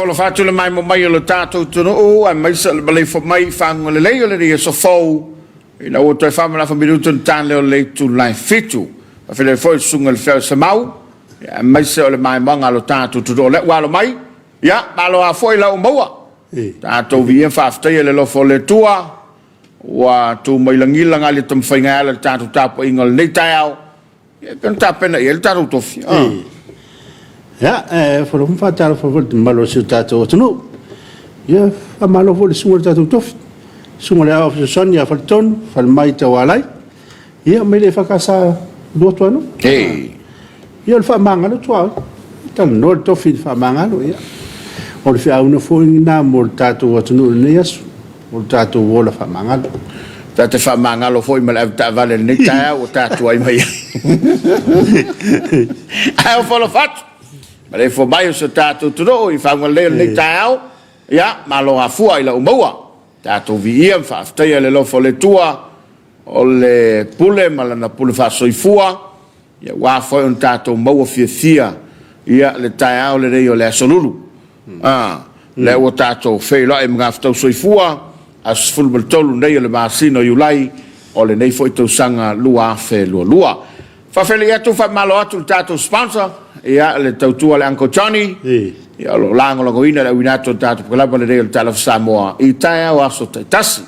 faalofa atu i le maimoa mai o le tatou atunuu aemaise o le maleifua mai i faguga lelei o lenei aso fou ina ua toe faamalafa minutu ona ta lea o le itula e 7. Faafeiloai foi i le susuga i le Feao Semau aemaise o le maimoaga a lo tatou atunuu o lea ua alo mai. Ia, malo lava foi la ua maua. Tatou viia ma faafetaia le alofa o le Atua ua tu mai lagila gali taumafaiga e ala i le tatou tapuaiga o lenei taeao. Ia, e pei ona tapena i ai le tatou tofi. Ah. Ia, e ofo ma faatalofa foi i le mamalu o si o tatou atunuu. Ia, faamalo foi i le susuga i le tatou tofi, susuga i le Aoao Fesoasoani ia Faletonu, Falemai Taualai. Ia, mai le EFKS Luatuanuu. Ei. Ia, o le faamagalo tuaoi. Talanoa le tofi i le faamagalo, ia. O le feauna foi lena mo le tatou atunuu i lenei aso, o le tatou ola faamagalo. Ta te faamagalo foi ma le avetaavale i lenei taeao ua tatou ai mai ai. Ae ofo alofa atu ma le ifo mai o si o tatou atunuu i faguga lelei o lenei taeao. Ia, malo afua i lau maua. Tatou viia ma faafetaia le alofa o le Atua, o le pule ma lana pule faasoifua, ia ua foi ona tatou maua fiafia ia le taeao lenei o le aso Lulu. A, lea ua tatou feiloai ma gafatau soifua, aso 13 nei o le masina o Iulai o lenei foi tausaga 2022. Faafeiloai atu, faamalo atu i le tatou sponsor, ia le tautua a le Uncle Johnny, ia o lo o lagolagoina le auina atu o le tatou polokalame lenei o le Talofa Samoa i taeao aso taitasi.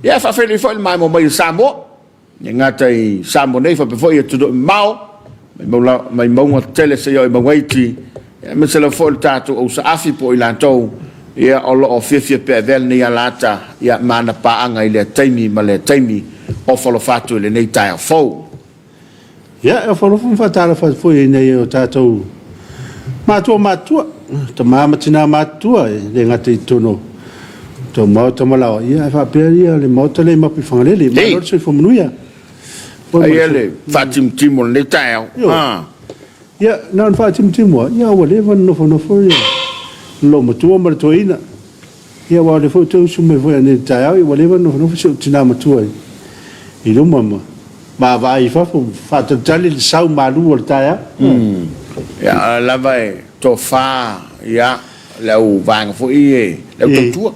Ia faafeiloai foi le maimoa mai o Samoa, e gata i Samoa nei faapea foi i atunuu mamao, mai mauga tetele seia oo i mauga iti, aemaise lava foi le tatou ausaafi po o i latou ia o lo o fiafia pea e avea lenei alaata ia ma ana paaga i lea taimi ma lea taimi o falofa atu i lenei taeao fou. Ia, e ofoalofo ma faatalofa atu foi i nai o tatou matua matutua, tama ma tina matutua, e le gata i totonu o tou maota ma laoa, ia ae faapea ia le maota lea i Mapuifagalele. Malo le soifua manuia. Ai ia le faatimutimu o lenei taeao. Ah. Ia, na ona faatimutimu lava, ia ua leva ona nofonofo ia le loomatua ma le toeaina. Ia aua o lea foi ou te usu mai foi anei i le taeao, ia ua leva ona nofonofo si ou tina matua i luma ma vaavaai i fafo, faatalitali le sau malu o le taeao. Ia, o lea lava e tofa ia le au vaega foi ia, le au tautua.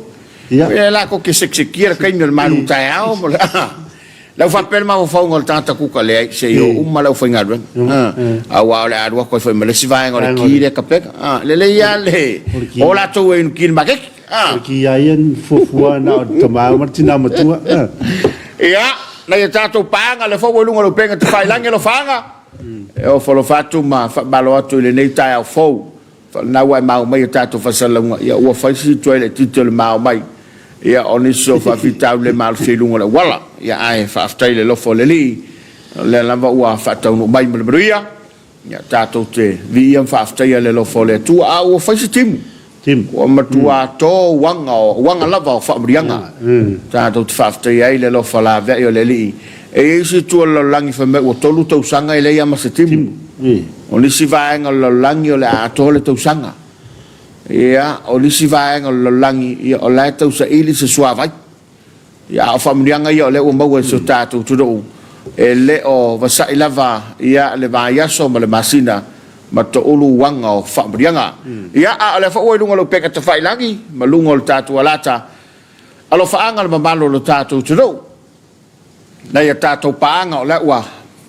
Ia latou te sekisekia le taimi o le malu taeao ma le Lau faapea le mafaufauga o le tagata kuka, leai, se i o uma le aufaigaluega. Aua o le a alu atu ai foi ma le isi vaega o le ki lea kapega. Lelei lava le o latou e inu ki i le maketi. O le ki lava ia na fuafua na o le tama ma le tina matua. Ia, nai a tatou paaga, lea foi ua i luga o le upega tafailagi alofaaga, e ofo alofa atu ma faamalo atu i lenei taeao fou. Lena ua e mao mai a tatou faasalalauga, ia ua fai si tuai laitiiti o le mao mai, ia o nisi o faafitauli le malosi i luga o le auala. Ia ae faafetai i le alofa o le Alii, o lea lava ua faataunuu mai ma le manuia, ia tatou te viia ma faafetaia le alofa o le Atua, a ua fai se timu. Ua matua to uaga o uaga lava o faamanuiaga. Tatou te faafetaia ai le alofa laveai o le Alii. E i ai isi itu o le lalolagi fai mai ua 3 tausaga e leai lava ma se timu. O nisi vaega o le lalolagi o le a atoa le tausaga. Ia, o nisi vaega o le lalolagi, ia, o la e tausaili se suavai. Ia, a o faamanuiaga ia o lea ua maua e si o tatou atunuu, e le o vasai lava ia le vaiaso ma le masina ma toulu uaga o faamanuiaga. Ia, a o lea foi ua i luga o le upega tafailagi ma luga o le tatou alata, alofaaga le mamalu o lo tatou atunuu. Nai a tatou paaga o lea ua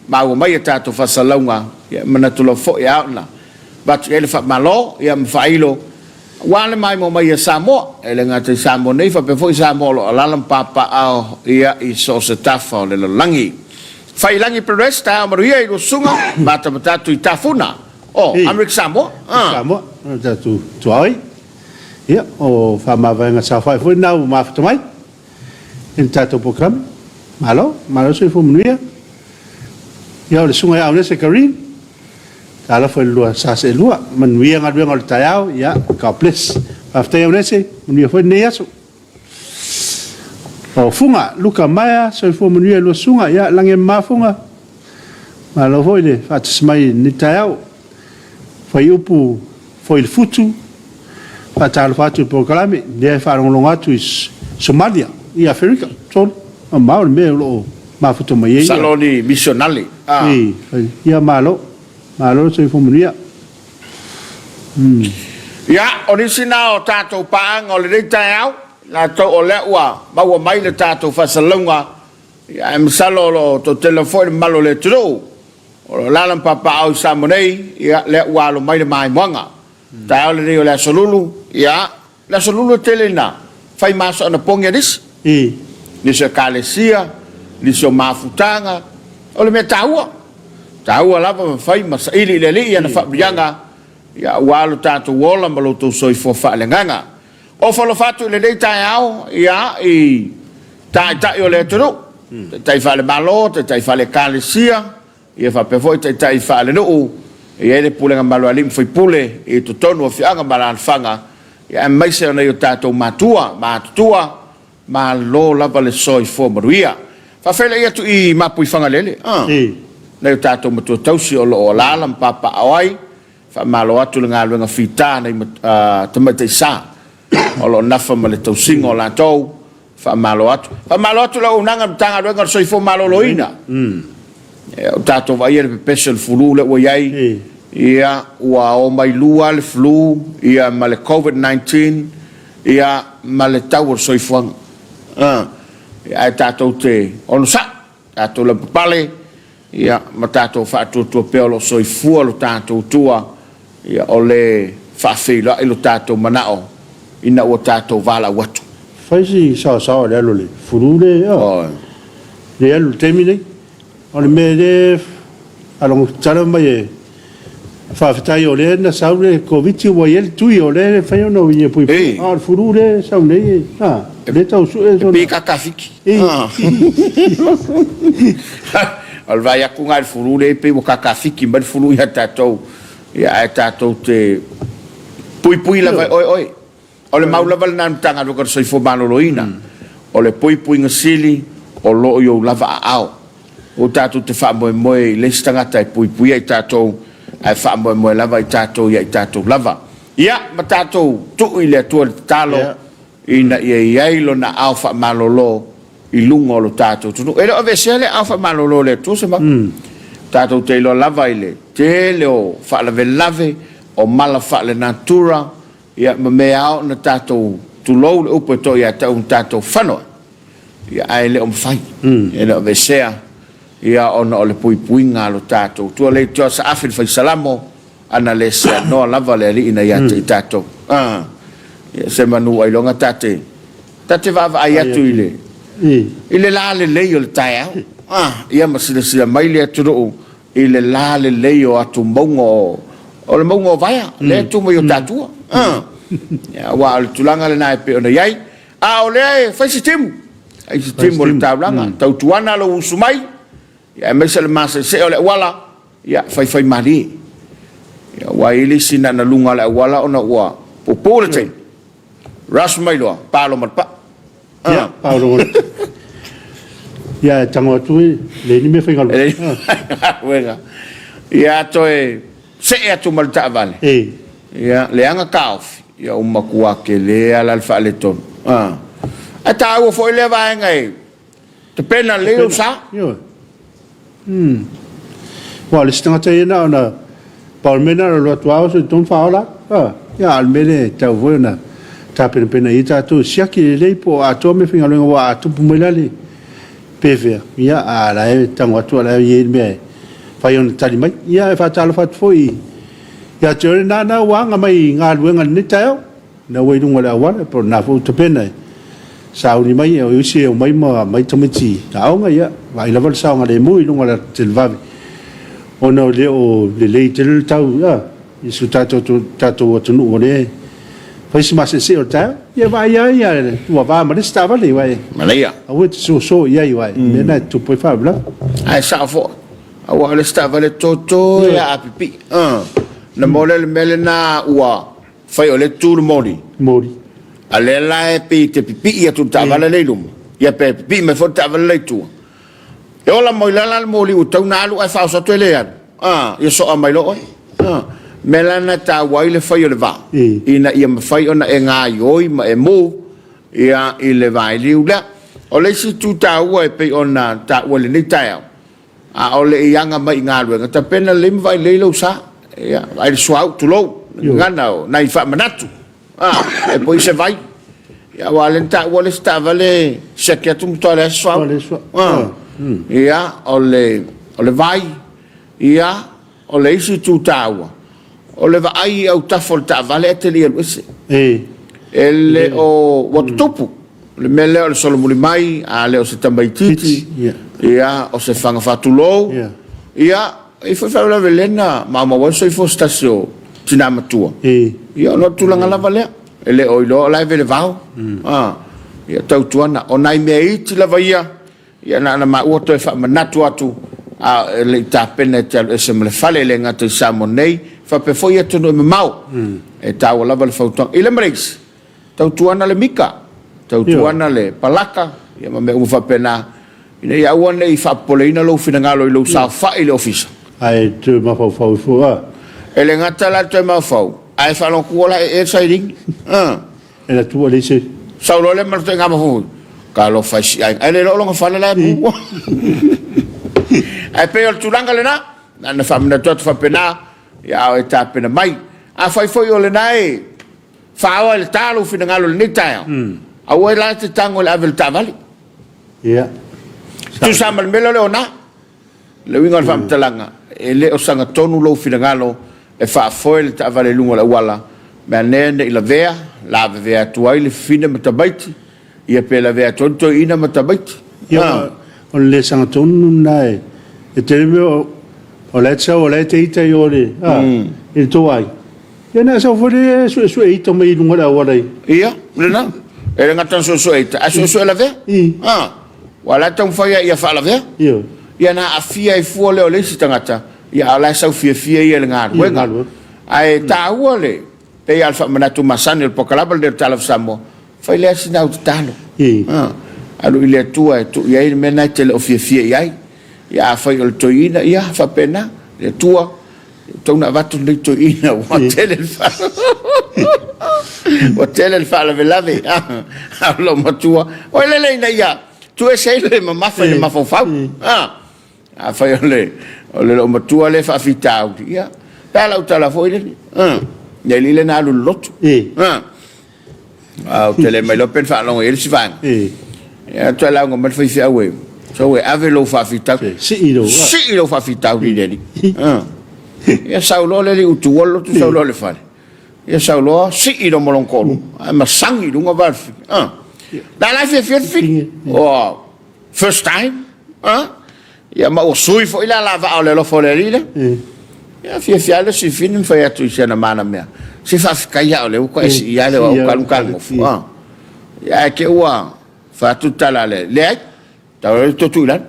maua mai a tatou faasalalauga, ia e manatu lava foi e ao ona avatu i ai le faamalo ia ma faailo aua le maimoa mai a Samoa, e le gata i Samoa nei faapea foi Samoa o lo o alaala ma papaaao ia i so o se tafa o le lalolagi. Faiilagi Perez, taeao manuia i lua susuga, matamata atu i Tafuna o Amerika Samoa. Samoa, o tatou tuaoi. Ia, o faamavaega saofai foi lena ua mafuta mai i le tatou polokalame. Malo, malo le soifua manuia. Ia, o le susuga ia Aunese Karim, talofa i le lua sa seelua. Manuia galuega o le taeao, ia, God bless. Faafetai Aunese, manuia foi lenei aso. O Fuga, Luka Maea, soifua manuia i lua susuga, ia, lagi e mama Fuga. Malo foi le faatasi mai i lenei taeao. Fuaiupu foi le Futu, faatalofa atu i le polokalame, lea e faalogologo atu i Somalia, i Aferika, sole, mamao le mea o lo o mafuta mai ai. Masalo o ni misionale. Ia malo, malo le soifua manuia. Ia, o nisi na o tatou paaga o lenei taeao, latou o lea ua maua mai le tatou faasalalauga, ia, ae masalo o lo o toatele foi le mamalu o le atunuu o lo o alaala ma papaaao i Samoa nei, ia, lea ua alo mai le maimoaga. Taeao lenei o le Aso Lulu, ia, le Aso Lulu e tele ina fai ma aso anapogi a nisi, nisi o ekalesia, nisi o mafutaga, o le mea taua, taua lava ma fai ma saili i le Alii ana faamanuiaga, ia, aua lo tatou ola ma lo outou soifua faaleagaga. Ofo alofa atu i lenei taeao, ia, i taitai o le atunuu, taitai faale-Malo, taitai faale-Ekalesia, ia faapea foi taitai faale-nuu, e i ai le pulega mamalu a alii ma faipule i totonu o afioaga ma alaalafaga, ia, aemaise o nai o tatou matua ma atutua, malo lava le soifua manuia. Faafeiloai atu i Mapuifagalele, nai o tatou matua tausi o lo o alaala ma papaaao ai, faamalo atu le galuega fita nai tamaitai sa o lo o nafa ma le tausiga o latou. Faamalo atu. Faamalo atu le auaunaga a le Matagaluega o le Soifua Maloloina. Ia, ua tatou vaaia le pepese o le flu lea ua i ai. Ia, ua omailua le flu, ia, ma le Covid-19, ia, ma le tau o le soifuaga. Ia, ae tatou te onosai, tatou lavapapale, Ia, ma tatou faatuatua pea o lo o soifua lo tatou Atua, ia, o le faafeiloai lo tatou manao ina ua tatou valaau atu. Fai si saosaoa i le alu o le fulu le, ioe, le alu i le taimi nei. O le mea lea e faalogo mai e faafetai o lea na sau le Koviti ua i ai le tui o lea e mafai ona ia puipui. A o le fulu lea e sau nei, a, lea e tau sue sona. E pei e kakafiki. O le vaai atu lena i le fulu lea pei ua kakafiki mai le fulu ia tatou, ia ae tatou te puipui lava e oe oe. O le mau lava lena a le Matagaluega o le Soifua Maloloina, o le puipuiga sili o lo o i ou lava aao. Aua tatou te faamoemoe i le isi tagata e puipuia i tatou, ae faamoemoe lava i tatou ia i tatou lava. Ia, ma tatou tuu i le Atua le tatalo ina ia i ai Lona aao faamalolo i luga o lo tatou atunuu. E le o aveesea le aao faamalolo o le Atua se mau. Tatou te iloa lava i le tele o faalavelave, o mala faalenatura, Ia, ma mea ao ona tatou, tulou le upu e to ia te au, ona tatou fano ai, ia, ae le o mafai, e le o aveesea, ia, ona o le puipuiga a lo tatou Atua. Le itoa saafi le fai Salamo, ana le seanoa lava le Alii na ia te i tatou. Ah, ia, se manu ailoga ta te, ta te vaavaai atu i le, i le la lelei o le taeao. Ah, ia ma silasila mai le atunuu i le la lelei o atu mauga o, o le mauga o Vaea, lea e tu mai o tatua. Aua o le tulaga lena e pei ona i ai. A o lea e fai se timu, fai se timu o le taulaga, tautuana lou usu mai, ia, aemaise le maseesee o le auala, ia, faifai malie. Ia, aua e i ai le isi na na luga o le auala ona ua puupuu le taimi. Rush mai loa, palo ma le paa. Ia, paolo. Ia, e tango atu e leai ni mea faigaluega. Galuega. Ia, toe see atu ma le taavale. Ia, leaga taofi. Ia, ua matua tele lava la le faaletonu. Ah. Ae taua foi lea vaega e tapena lelei lou sa. Ioe. Aua o le isi tagata ia na ona pau le mea na ona alu atu lava oso i totonu faaola atu. Ia, a o le mea lea e tatau foi ona tapenapena i ai tatou e siaki lelei po o atoa meafaigaluega aua a tupu mai la le pefea, ia, a o la e tago atu o la e i ai le mea e fai ona tali mai. Ia, e faatalofa atu foi ia te oe lena na ua aga mai i galuega i lenei taeao. Ina ua i luga o le auala, po o lena foi ua tapena e sauni mai, o isi e omai ma aumai tamaiti aoga, ia, vaai lava le saogalemu i luga o le televave, ona e le o lelei tele le tau i si o tatou atunuu o lea e fai si maseesee o le taeao. Ia vaai ai ua va ma le isi taavale, aua e Manaia. aua e te soso i ai, aua o le mea lena e tutupu ai faalavelave. Ae sao foi, aua o le isi taavale toto e aapipii. Na maua lea le mea lena ua Fai o lea e tu le moli. Moli. A lea la e pei te pipii atu i le taavale lea i luma, ia pe pipii mai foi le taavale la i tua. E ola mai la la le moli ua tatau ona alu ae faaoso atu e le alu. A, ia soa mai loa oe. A, mea la lena e taua ai le fai o le va, ina ia mafai ona e gaioi ma e move ia i le vailiu lea. O le isi itu taua e pei ona taua i lenei taeao, A o le i aga mai i galuega, tapena lelei ma vaai lelei lou sa. Ia, vaai le suauu, tulou. Gagana o nai faamanatu. Ah, e poi se vai. Ia, aua lea na taua le isi taavale siaki atu matua leai se suauu. Leai se suauu. Ah. Ia, o le, o le vai. Ia, o le isi itu taua, o le vaai i autafa o le taavale ae te le i alu ese. E. E le o, ua tutupu. O le mea lea o le solomuli mai, a le o se tamaitiiti, ia, o se faga faatulou, ia, e i ai foi faalavelave lea na maumau ai le soifua o se tasi o tina matua. Ia, ona o le tulaga lava lea, e le o iloa o la e velevao. A, ia, tautuana, o nai mea iti lava ia, ia, na ona maua toe faamanatu atu, a e le i tapena e te alu ese ma le fale, e le gata i Samoa nei, faapea foi i atunuu e mamao. E taua lava le fautuaga. I le ma le isi, Tautuana le mika, tautuana le palaka, ia ma mea uma faapena, ina ia aua ne i faapopoleina lou finagalo i lou saofai i le ofisa. Ae toe mafaufau ifo a. E le gata la le toe mafaufau, ae faalogotua la e e le sailini. A. E la tua leai se. Sau loa lea ma le ituaiga mafaufau, talofa i si aiga, ae le iloa o lona fale la e mu. Ae pei o le tulaga lena, na ona faamanatu atu faapena, ia a o e tapena mai. Afai foi o lena e Faaoa i le ta lou finagalo i lenei taeao. Aua la e te tago i le ave o le taavale. Ia. Tusa ma le mea lea o le ona. Le uiga o le faamatalaga, e le o sagatonu lou finagalo e faafoe le taavale i luga o le auala, meanee ne i lavea, lavevea atu ai le fafine ma tamaiti, ia pe lavea atu ai le toeaina ma tamaiti. Ia, o le le sagatonu lena e tele mea o la e te sau o la e te ita i o i le tou aiga. Ia na sau foi le suesue ita mai i luga o le auala i. Ia, lena. E le gata na suesue ita, ae suesue lavea. I. Ah, ua la e taumafai ia ia faalavea. Ioe. Ia na aafia ai fua lea o le isi tagata, ia a o la e sau fiafia ia i le galuega. Galuega. Ae taua le, pei lava o le faamanatu masani o le polokalame lenei o le Tala of Samoa, fai lea sina au tatalo. I. Ah, alu i le Atua e tuu i ai le mea lena e te le o fiafia i ai. Ia afai o le toeaina, ia faapena, le Atua, Tau na avatu lenei toeaina ua tele le ua tele le faalavelave a o lou matua o lele ina ia tuuese ai le mamafa i le mafaufau. Afai o le o le loomatua lea faafitauli, ia pe a lau tala foi lele le alii lea na alu i le lotu. A ou te le mailoa pe na faalogo i ai le isi vaega. Ia, toe lauga mai le faifeau e, sau e ave lou faafitauli. Sii lou. Sii lou faafitauli i le alii. Ia sau loa le alii utua le lotu, sau loa i le fale. Ia sau loa, sii loa ma lona toalua. Ae masagi i luga va o le fili. La la e fiafia le fili. Oh, first time. Ia ma ua sui foi le alavaa o le alofa o le Alii lea. Ia fiafia le isi fini ma fai atu i si ana mana mea. Se faafetai ia o lea ua to'a sii ia le au kalu kalu gofu. Ia ae te ua fai atu le tala a le leai. Tau le toe tuu i lalo.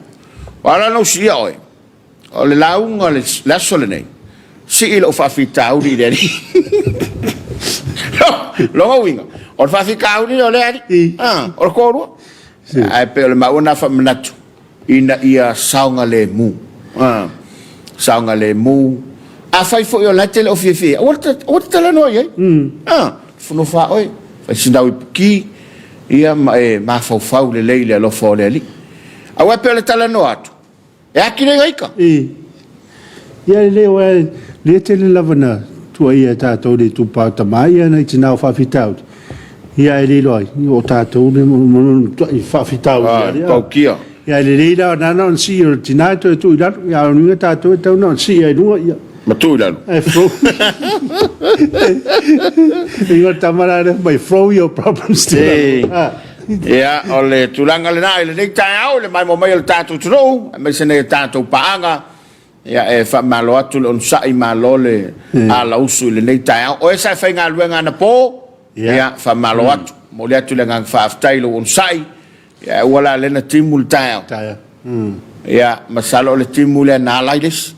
Ua ala ona ou siia oe. O le lauga le aso lenei, sii lou faafitauli i le Alii. Lona uiga, o le faafitauli lea o le Alii. O le toalua. Ae pei o le maua lena faamanatu ina ia saogalemu. Saogalemu. Afai foi o la e te le o fiafia, aua te talanoa i ai. Nofonofo lava oe, fai sina uipuki, ia ma e mafaufau lelei i le alofa o le Alii. Aua e pei o le talanoa atu, E ati le ika. I. Ia e le o e le tele lava na tuuaia e tatou le itupa o tama ia nai tina o faafitauli. Ia e le iloa ai, o tatou le matuai faafitauli Ah, ia. paukia. Ia e lelei la na na on sii o le tina e toe tuu i lalo. Ia a o luga tatou e tau na on sii ai luga ia. Ma tuu i lalo. Ae throw. Ingoa tama la lea mai throw your problems to Eh. Ah. Ia, o le tulaga lena i lenei taeao i le maimoa mai o le tatou atunuu, aemaise nei a tatou paaga, ia e faamalo atu le onosai, malo le alausu i lenei taeao. O e sa e faigaluega anapo, ia faamalo atu, momoli atu le agaga faafetai i lou onosai, ia aua la lea na timu le taeao. Taeao. Ia, masalo o le timu lea na ala ai le isi.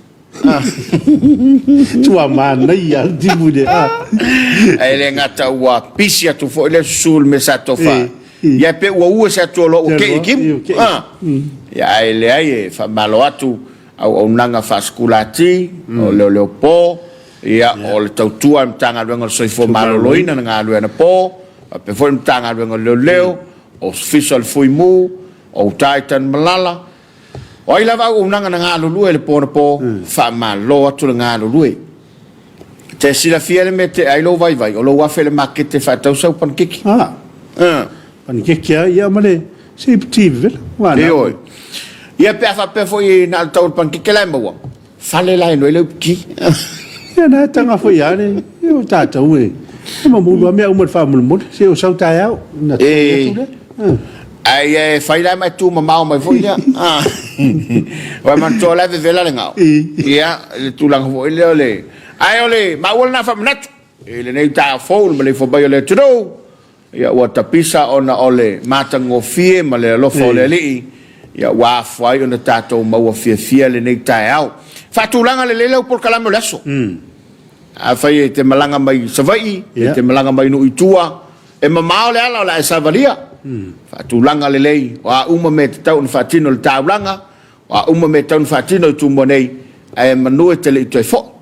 Tua manaia le timu le a. Ae le gata ua pisi atu foi le susu le mea sa tofa. Eh, eh. Ia pe ua ua se atu o ua kei i timu. Kei. Ah. Ia ae leai e faamalo atu auaunaga faasikulati, o leoleopo, ia o le tautua a le Matagaluega o le Soifua Maloloina na galue anapo, faapea foi le Matagaluega o Leoleo, Ofisa o le Fuimu, o uta i Tanumalala, O ai lava auaunaga na galulue i le po anapo, faamalo atu le galulue. Te silafia le mea te ai lou vaivai, o lou afe i le makete e faatau sau panikeke. Ah. Panikeke lava, ia ma le sipiti vevela. Ioe. Ia pe a faapea foi na o le tau o le panikeke la e maua, fale la e inu ai le upu Ia na taga foi lava le o tatou e e mamulu lava mea uma i le faamolemole, se o sau taeao ona totogi atu lea. Ae ia e fai la ma e tumamao mai foi lea. Aua manatua o la e vevela le gao. Ia, le tulaga foi lea o le... Ae o le maua lena faamanatu i lenei taeao fou i le maleifua mai o le atunuu, ia ua tapisa ona o le matagofie ma le alofa o le Alii, ia ua afua ai ona tatou maua fiafia lenei taeao. Faatulaga lelei lau polokalame o le aso. Afai e te malaga mai i Savaii, e te malaga mai Nuu i tua, e mamao le ala o le a e savalia. Faatulaga lelei, o a uma mea e tatau ona faatino i le taulaga, O a uma mea e tatau ona faatino i Tumua nei, ae manu e te le i toe foi.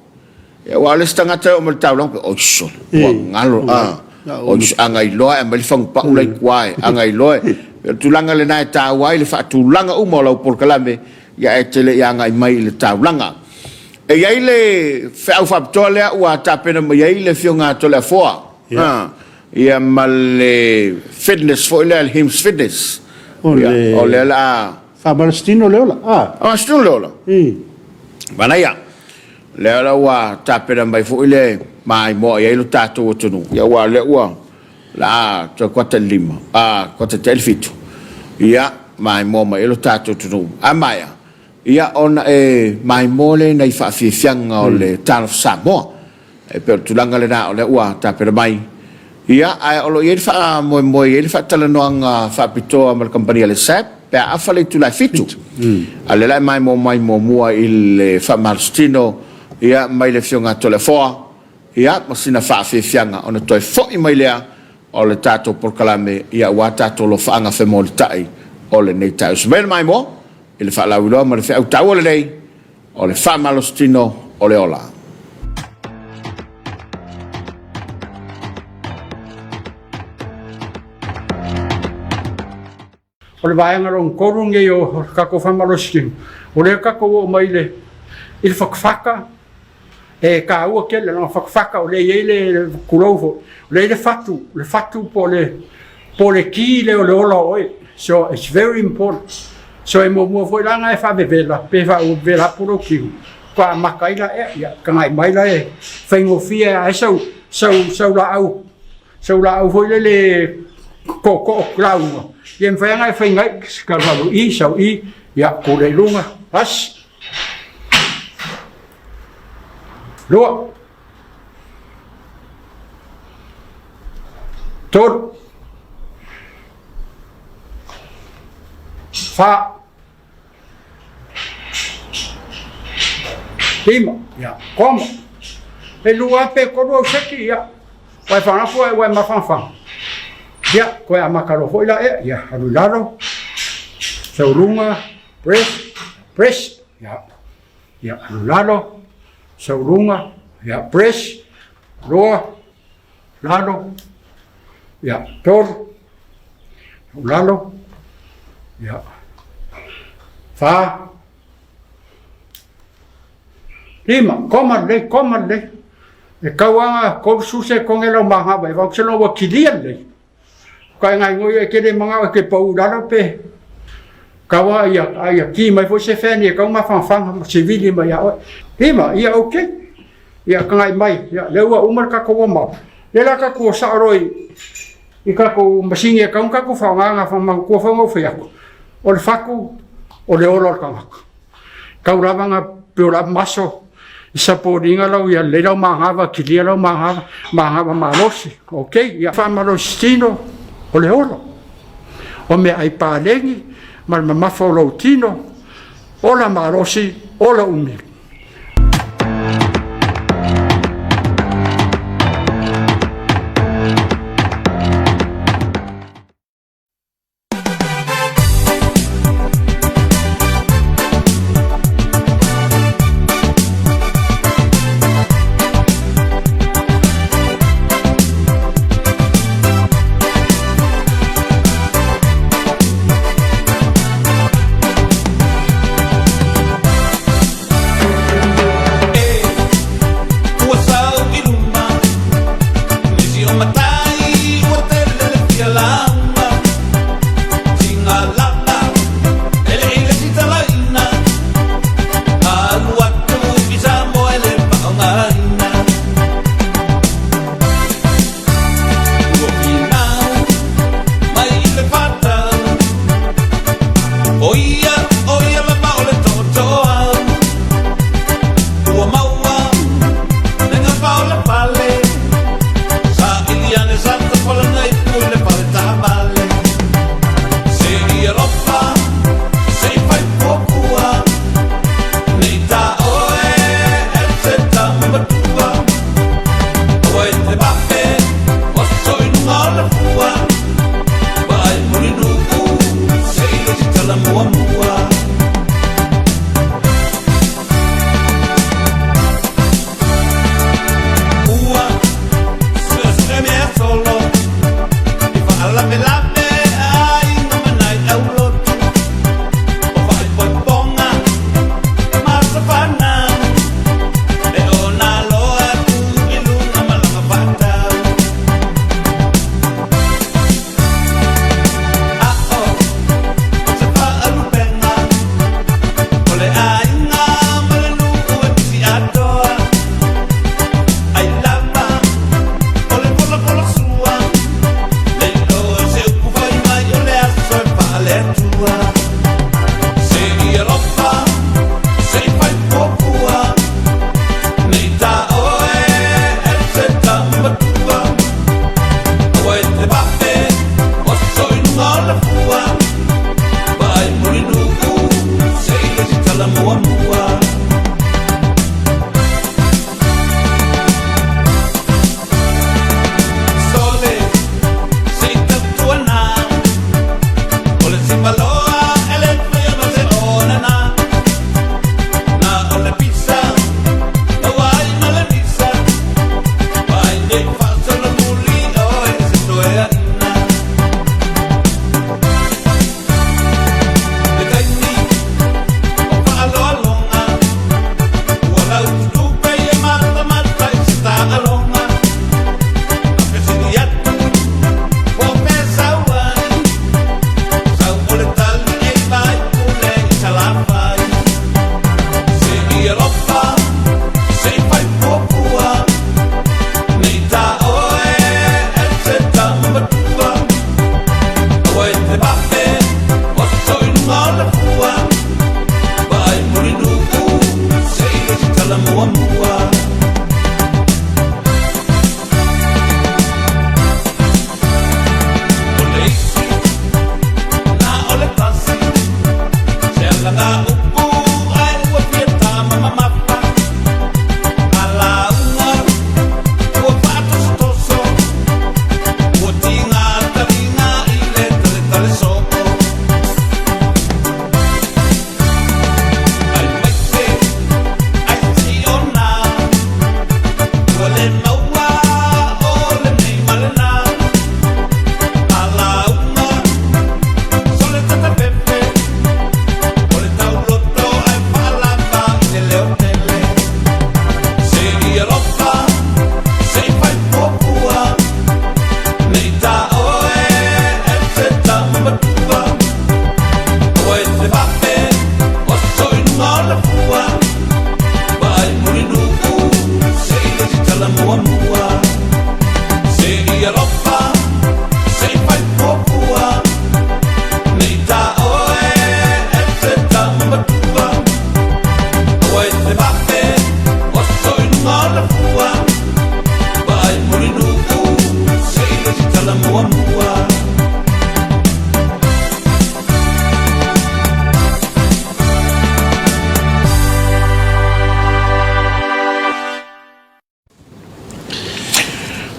Aua o le isi tagata e oo mai i le taulaga, oi sole, ua galo, a, oi, a na iloa e aumai le fagupau la i tua e, a na iloa e, o le tulaga lena e taua ai le faatulaga uma o lau polokalame, ia ae te le i agai mai i le taulaga. E i ai le feau faapitoa lea ua tapena mai ai le Afioga a Toleafoa, a, ia ma le fitness foi lea, le Hims Fitness. O le, o lea o le a Faamalositino le ola, a. Faamalositino le ola. Manaia. Lea la ua tapena mai foi le maimoa i ai lo tatou atunuu. Ia aua o lea ua la a toe kuata i le 5, a kuata tea i le 7. Ia maimoa mai ai lo tatou atunuu. A maea, ia ona e maimoa lea i nai faafiafiaga o le Talofa Samoa. E pei o le tulaga lena o lea ua tapena mai. Ia, ae o lo o i ai le faamoemoe, e i ai le faatalanoaga faapitoa ma le kamupani a le SAB pe a afa le itula e 7. A o lea la e maimoa mai muamua i le faamalositino ia, mai le Afioga a Toleafoa, ia, ma sina faafiafiaga ona toe foi mai lea o le tatou polokalame, ia, aua tatou alofaaga femolitai o lenei taeao. Usu mai le maimoa i le faalauiloa ma le feau taua lenei o le faamalositino o le ola. O le vaega lona tolu lenei o le tatou faamalositino, o lea tatou oo mai i le fatafata, e taua tele, leaga fatafata o lea e i ai le, tulou foi, o lea e i ai le fatu, le fatu po o le, po o le ki lea o le ola o oe. So it's very important. So e muamua foi la ona e faavevela, pe faavevela atu lou tino, faatoa amata ai la ea, ia tagai mai la e faigofie lava ai sau, sau, sau laau, sau laau foi lele tootoo lauga, ia e mafai lava ona e fai nai, alu i, sau i, ia tu lea i luga, tasi, lua, tolu, fa, lima, ia, koma. E lua pe tolu au seki, ia, ua e fanafu ua e mafanafana. Ia, toe amata loa foi la ea, ia, alu i lalo, sau luga, press, press, ia, ia, alu i lalo, sau luga, ia, press, lua, lalo, ia, tolu, lalo, ia, fa, lima, koma lelei, koma lelei. E tau lava 30 sekone lau manava e vau se loa ua kilia lelei. Ka e gaigoi e te le manao e te pau i lalo pe kau a ia, a ia ki mai foi se fan ia kau mafanafana ma se vili mai ia oe. Lima, ia ok. Ia tagai mai, ia lea ua uma le tatou warm up. Lea la tatou o sao loa i, i tatou masini e tau ona tatou faaaoga na manatua foi ona ou fai atu, o le fatu o le ola o le tagata. Tau lava na build up muscle i supporting lau ia lelei lau manava, kilia lau manava, manava malosi. Ok, ia faamalosi tino o le ola. O meaai paleni ma le mamafa o lou tino, ola malosi, ola umi.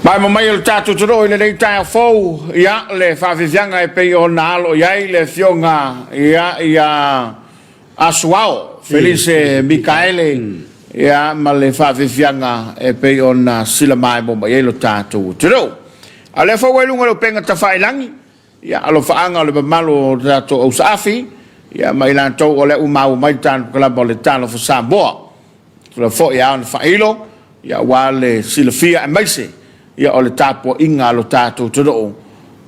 Maema mai o le tatou atunuu i lenei taeao fou, ia, le faafiafiaga e pei ona alo i ai le Afioga ia, ia Asuao Felise Mikaele, ia, ma le faafiafiaga e pei ona silamaemo mai ai lo tatou atunuu. A o lea foi ua i luga o le upega tafailagi, ia, alofaaga o le mamalu o le tatou ausaafi, ia, ma i latou o lea ua maua mai le tatou kalama o le Talofa Samoa. Tula foi a ona faailo, ia, aua le silafia aemaise ia, o le tapuaiga a lo tatou atunuu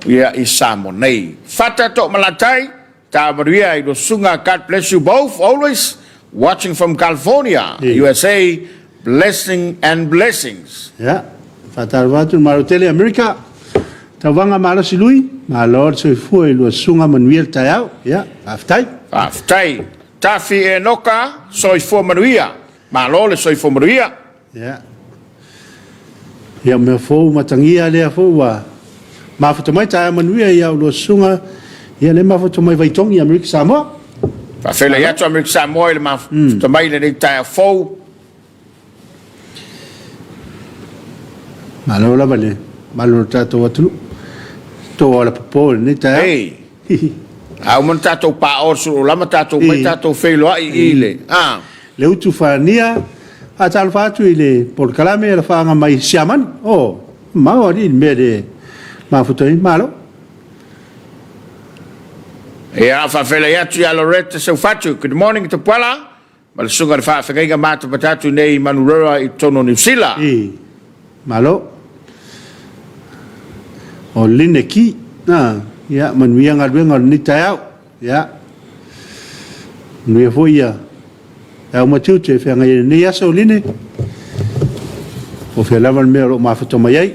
ia, i Samoa nei. Fata Toomalatai, Tamanuia i lua susuga, God bless you both always, watching from California, USA, blessing and blessings. Ia, faatalofa atu i le Malo tele Amerika, Tauvaga malosi lui, malo le soifua i lua susuga manuia le taeao. Ia, faafetai. Faafetai. Tafi Enoka, soifua manuia. Malo le soifua manuia. Ia. Ia, mea fou matagia lea foi ua mafuta mai taeao manuia i au lua susuga. Ia, lea mafuta mai Vaitogi, Amerika Samoa. Faafeiloai atu Amerika Samoa i le mafuta mai i lenei taeao fou. Malo lava le malo o le tatou atunuu. Tou ala popo i lenei taeao. Ei. A uma ona tatou paoa le sulu lama tatou mai tatou feiloai i le a. Le utu fania faatalofa atu i le polokalame alafaaga mai Siamani. Oh, mamao alii le mea le mafuta ai. Malo. Ia, faafeiloai atu ia Loretta Seufatu. Good morning Tapuala. Ma le susuga i le faafeagaiga matamata atu nei i Manurewa i totonu o Niu Sila. I. Malo. O Line Ki. A, ia, manuia galuega o lenei taeao. Ia. Manuia foi ia le au matiute e feagai ai lenei aso, Line. Po o fea lava le mea o lo o mafuta mai ai.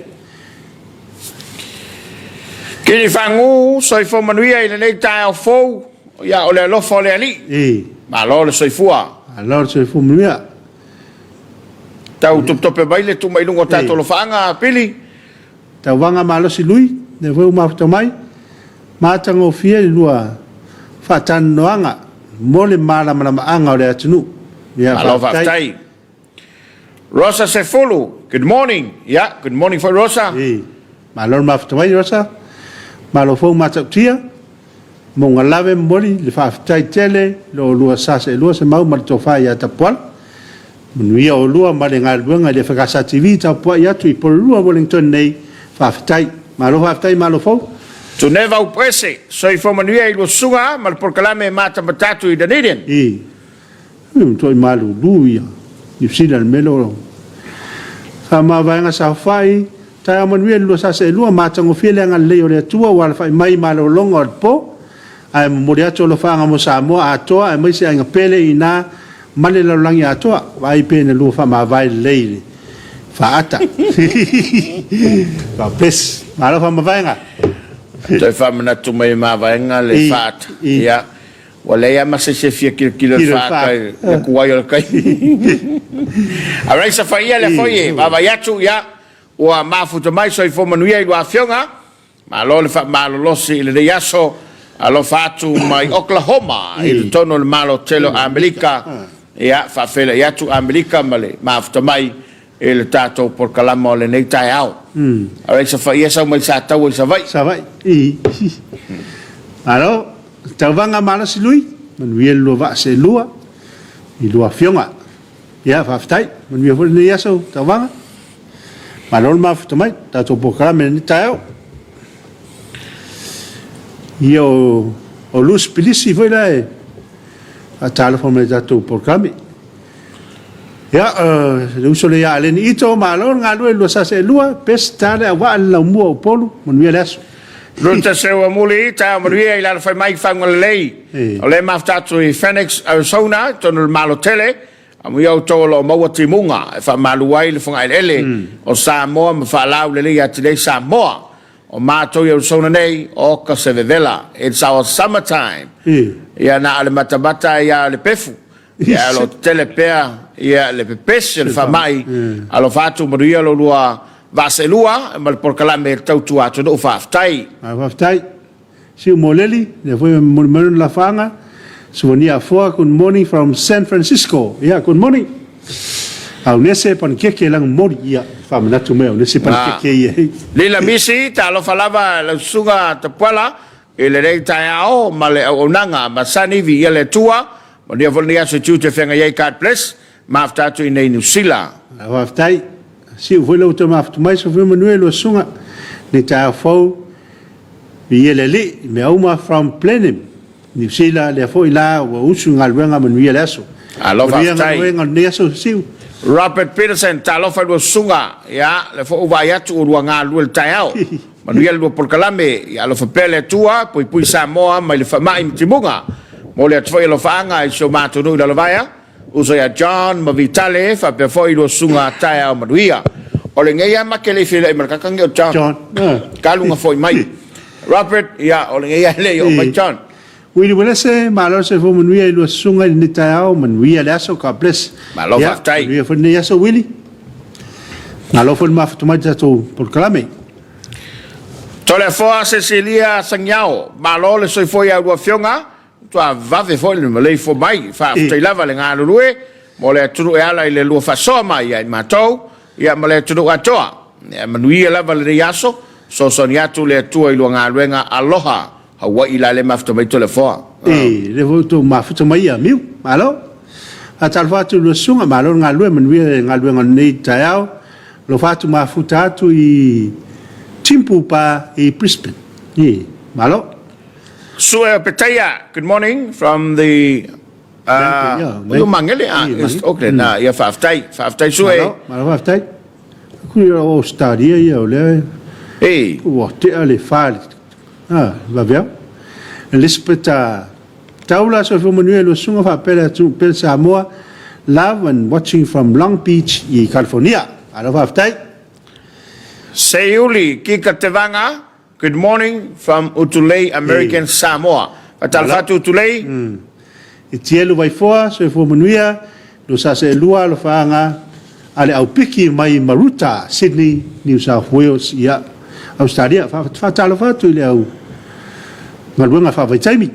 Kini Fagu, soifua manuia i lenei taeao fou. Ia, o le alofa o le Alii. I. Malo le soifua. Malo le soifua manuia. Tau topetope mai le tuu mai luga o tatou alofaaga, Pili. Tauvaga malosi lui, lea foi ua mafuta mai. Matagofie le lua faatalanoaga mo le malamalamaaga o le atunuu. Ia, Malo faafetai. Rosa Sefulu, good morning. Ia, good morning foi Rosa. I. Malo le mafuta mai Rosa. Malo foi matautia. Maugalave momoli le faafetai tele lo olua sa seelua Semau ma le tofa ia Tapuala. Manuia olua ma le galuega i le FKS TV tapuai atu i Porirua Wellington nei. Faafetai. Malo faafetai malo fou. Tuneva Upuese, soifua manuia i lua susuga ma le polokalame matamata atu i Dunedin. I. E matuai malulu ia Niu Sila i le mea lea o Faamavaega Saofai, Taeao manuia i le 2 sa seelua, matagofie le agalelei o le Atua ua alafai mai i malologa o le po, ae momoli atu alofaaga mo Samoa atoa aemaise aiga pele i ina ma le lalolagi atoa. Vaai pe na lua faamavae lelei i le faata. God bless. Malo faamavaega. Toe faamanatu mai e mavaega le faata. Ia. Ua leai lava ma se isi e fia kilokilo i le faata i le kuai o le taimi. Alright, safaia lea foi e vaavaai atu, ia, ua mafuta mai soifua manuia i lua afioga. Malo le faamalolosi i lenei aso. Alofa atu mai Oklahoma i totonu o le Malo tele o Amerika. Ia, faafeiloai atu Amerika ma le mafuta mai i le tatou polokalama o lenei taeao. Alright, safaia sau mai Sataua i Savaii. Savaii. Malo. Tauvaga malosi lui, manuia le lua vaa seelua i lua afioga. Ia, faafetai. Manuia foi lenei aso, Tauvaga. Malo le mafuta mai, tatou polokalame lenei taeao. Ia, o, o Lucy Pilisi foi la e faatalofa mai i tatou polokalame. Ia, le uso lea ia Aleni Ito, malo le galue lua sa seelua, best tale auvaa le laumua o Upolu, manuia le aso. Ruta Seuamuli, taeao manuia i le alafai mai i Fagalelei. O lea e mafuta atu i Phoenix, Arizona, i totonu o le Malo tele. Amuia outou o lo o maua timuga e faamalu ai le fogaeleele o Samoa ma faalaulelei atili ai Samoa. O matou i Arizona nei, oka se vevela. It's our summer time. Ia na o le matamata ai lava o le pefu. Ia o lo o tetele pea ia le pepesi o le faamai. Alofa atu manuia lo lua vaa seelua ma le polokalame tautua atunuu. Faafetai. Faafetai. Siu Moleli, lea foi e momoli mai lona lafaaga. Suania Afoa, good morning from San Francisco. Yeah, good morning. Aunese panikeke lagomoli, ia, faamanatu mai Aunese panikeke ia. Lila Misi, talofa lava lau susuga Tapuala i lenei taeao ma le auaunaga masani, viia le Atua, manuia foi lenei aso i tiute feagai ai, God bless, mafuta atu i nei Niu Sila. Faafetai. Siu foi lau toe mafuta mai, soifua manuia i lua susuga lenei taeao fou, viia le Alii, mea uma from Blenheim. Niu Sila, lea foi la ua usu i galuega manuia le aso. Alo Manuia faafetai. galuega o lenei aso Siu. Robert Peterson, talofa i lua susuga. Ia, lea foi ua vaai atu ua lua galulue i le taeao. Manuia le lua polokalame. Ia alofa pea le Atua, puipui Samoa mai le faamai ma timuga. Momoli atu foi alofaaga i si o matou nuu i Lalovaea, uso ia John ma Vitale, faapea foi i lua susuga taeao manuia. O lenei lava ma te le i feiloai ma le tagata lenei o John. John. Ah. Kaluga foi mai. Robert, ia, o lenei lava e le i oo mai John. Willie Uelese, malo le soifua manuia i lua susuga i lenei taeao, manuia le aso, God bless. Malo Ia, faafetai. manuia foi lenei aso Willie. Malo foi le mafuta mai i le tatou polokalame. Toleafoa Cecilia Sagiao, malo le soifua ia lua afioga, matua vave foi le maleifua mai, faafetai lava le galulue mo le atunuu e ala i le lua faasoa mai ia i matou, ia ma le atunuu atoa. Ia manuia lava lenei aso, fesoasoani atu le Atua i lua galuega aloha. Hawaii la le mafuta mai Toleafoa. E, lea foi ua outou mafuta mai ia Miu. Malo. Faatalofa atu i lua susuga, malo le galulue, manuia le galuega o lenei taeao. Alofa atu mafuta atu i Timpu Pa i Brisbane. E, malo. Sue o Petaia, good morning from the uh, Mangele, ah, East Auckland. Ah, ia faafetai, faafetai Sue. Malo, malo faafetai. Kui o Australia ia o lea e ua tea le fa le ah, vaveao. Elizabeth Taula, soifua manuia i lua susuga faapea le atunuu pele Samoa. Love and watching from Long Beach i California. Malo faafetai. Seiuli Kika Tevaga, Good morning from Utulei American Samoa. Faatalofa atu Utulei. I Tielu Vaifoa, soifua manuia, Luasaseelua alofaaga a le aupiki mai Maruta, Sydney, New South Wales, ia Ausetalia. Faatalofa atu i le au galuega faavaitaimi.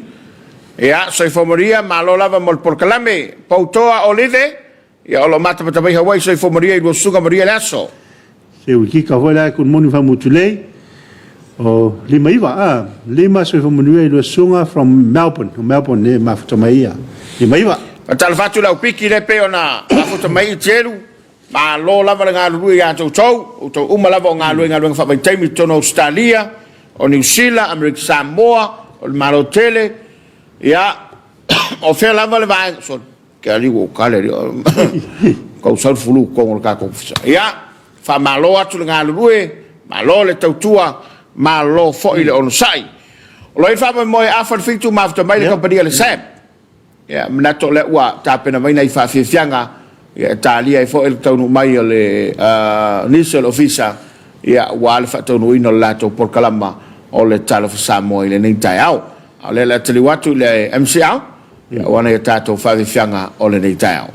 Ia, soifua manuia, malo lava mo le polokalame. Poutoa Olive, ia o lo o matamata mai Hawaii, soifua manuia i lua susuga manuia le aso. Se uikika foi la good morning from Utulei. O lima iva, ah, lima soifua manuia i lua susuga from Melbourne. O Melbourne e mafuta mai ia. Lima iva. Faatalofa atu i le aupiki lea pei ona mafuta mai i Tielu. Malo lava le galulue ia te outou, outou uma lava o galulue i galuega faavaitaimi i totonu o Ausetalia, o Niu Sila, Amerika Samoa, o le Malo tele. Ia, o fea lava le vaega, sorry, ke alii ua ou kale alii, kau sau le fulu i totonu o le tatou ofisa. Ia, faamalo atu le galulue, malo le tautua, malo foi le onosai. O lo o i ai le faamoemoe afa le fitu mafuta mai le kamupani a le SAB. Ia, manatu o lea ua tapena mai nai faafiafiaga ia, e talia ai foi le taunuu mai o le nisi o le ofisa ia, aua le faataunuuina o le latou polokalama o le Talofa Samoa i lenei taeao. A o lea o le a taliu atu i le MCL ia, aua nai a tatou faafiafiaga o lenei taeao.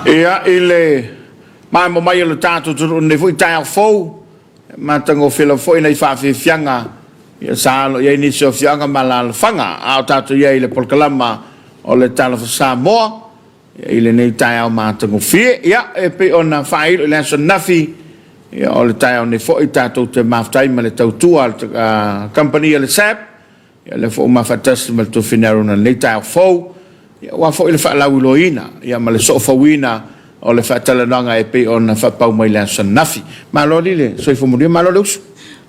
Ia, i le maemo mai o le tatou atunuu i lenei foi taeao fou, e matagofie lava foi nai faafiafiaga ia sa alo i ai nisi o afioaga ma alaalafaga a o tatou i ai i le polokalama o le Talofa Samoa i lenei taeao matagofie. Ia, e pei ona faailo i le aso ananafi, ia, o le taeao nei foi tatou te mafuta ai ma le tautua a le kamupani a le SAB, ia, lea foi ua mafaatasi ma le Tuafine Arona i lenei taeao fou, ia, aua foi le faalauiloaina ia, ma le soofauina o le faatalanoaga e pei ona faapau mai i le aso ananafi. Malo alii le soifua manuia, malo le uso.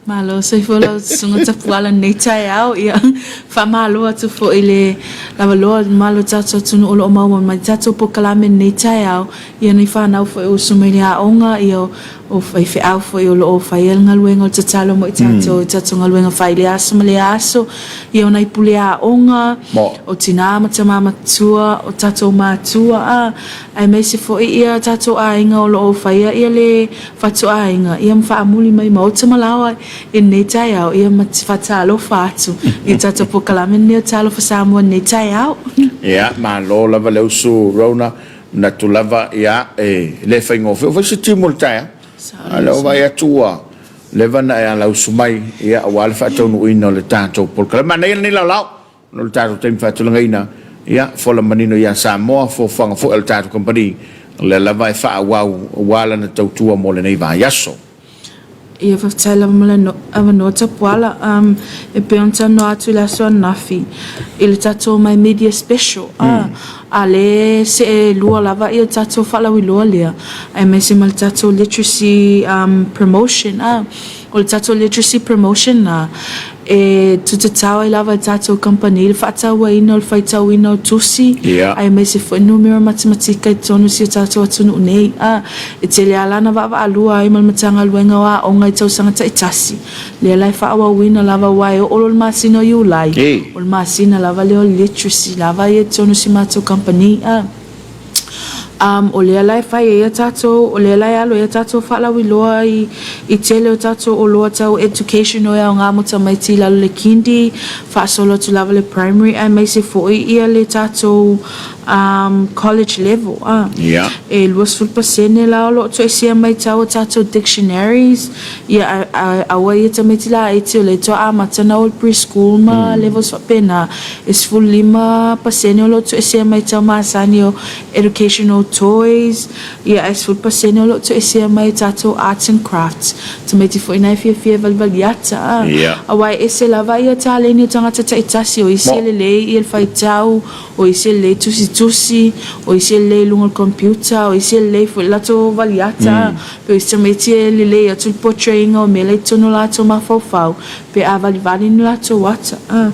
Malo soifua lau Susuga Tapuala i lenei taeao. Ia, faamalo atu foi i le lavaloa o le mamalu o le tatou atunuu o lo o maua mai tatou polokalame i lenei taeao. Ia, nei fanau foi o usu mai le aoga, ia, o faifeau foi o lo o faia le galuega o le tatalo mo i tatou i tatou galuega fai i lea aso ma lea aso. Ia, o nai pule aoga, o tina ma tama matua, o tatou matua, a, aemaise foi ia tatou aiga o lo o faia ia le fatuaiga, ia ma faamuli mai maota ma laoa i lenei taeao, ia ma faatalofa atu i le tatou polokalame lenei o Talofa Samoa i lenei taeao. Ia, malo lava le usu Rona. Manatu lava, ia, e le faigofie. Ua fai se timu o le taeao. A o lea ua vaai atu ua leva ona e alausu mai, ia, aua le faataunuuina o le tatou polokalame. Manaia lenei laolao ona o le tatou taimi faatulagaina, ia, fola manino ia Samoa, fuafuaga foi a le tatou kamupani, o lea lava e faaauau aua lana tautua mo lenei vaiaso. Ia faafetai lava mo le avanoa Tapuala. Um, e pei ona talanoa atu i le aso ananafi i le tatou My Media Special, mm. a le seelua lava ia tatou faalauiloa lea, aemaise ma le tatou literacy um, promotion. Ah, o le tatou literacy promotion na, e tutatau ai lava e tatou kamupani le faatauaina o le faitauina o tusi, aemaise foi numera matematika i totonu o si o tatou atunuu nei. A, e tele lava la na vaavaalua ai ma le Matagaluega o Aoga i tausaga taitasi, lea la e faaauauina lava aua e oo loa le masina o Iulai, o le masina lava lea o le literacy lava ia i totonu o si matou kamupani. A. Um, o lea la e fai ai a tatou, o lea la e alo ai a tatou faalauiloa i, i tele o tatou oloa tau educational e aoga mo tamaiti i lalo le kindy, faasolo atu lava le primary aemaise foi ia le tatou um, college level. Ah. Yeah. E 20% la o lo o toesea mai tau o tatou dictionaries, ia a, a, aua ia tamaiti laiti o lea toa amata na o le preschool ma mm. levels faapena. E 15% o lo o tuuesea mai tau masani o educational toys, ia ae 10% o lo o tuuesea mai tatou arts and crafts. Tamaiti foi na e fiafia e valivali ata, a. Aua e ese lava ia taleni o tagata taitasi, o isi e lelei ia le faitau, o isi e lelei tusitusi, o isi e lelei i luga o le computer, o isi e lelei foi le latou valiata, a. Pe o isi tamaiti e lelei atu le portray-ina o mea la i totonu o latou mafaufau, pe a valivali ni latou ata. A.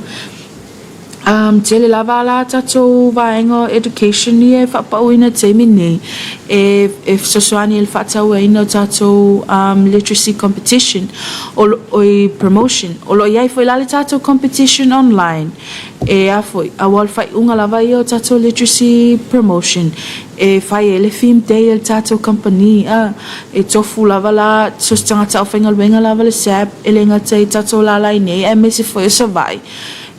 Um, tele lava la tatou vaega o education ia e faapauina i le taimi nei e, e fesoasoani i le faatauaina o tatou um, literacy competition o, oi, promotion. O lo o i ai foi la le tatou competition online e a foi, aua o le faaiuga lava ia o tatou literacy promotion e fai ai le theme day a le tatou kamupani, a, e tofu lava la so se tagata aufaigaluega lava le SAB e le gata i tatou lalai nei aemaise foi o Savaii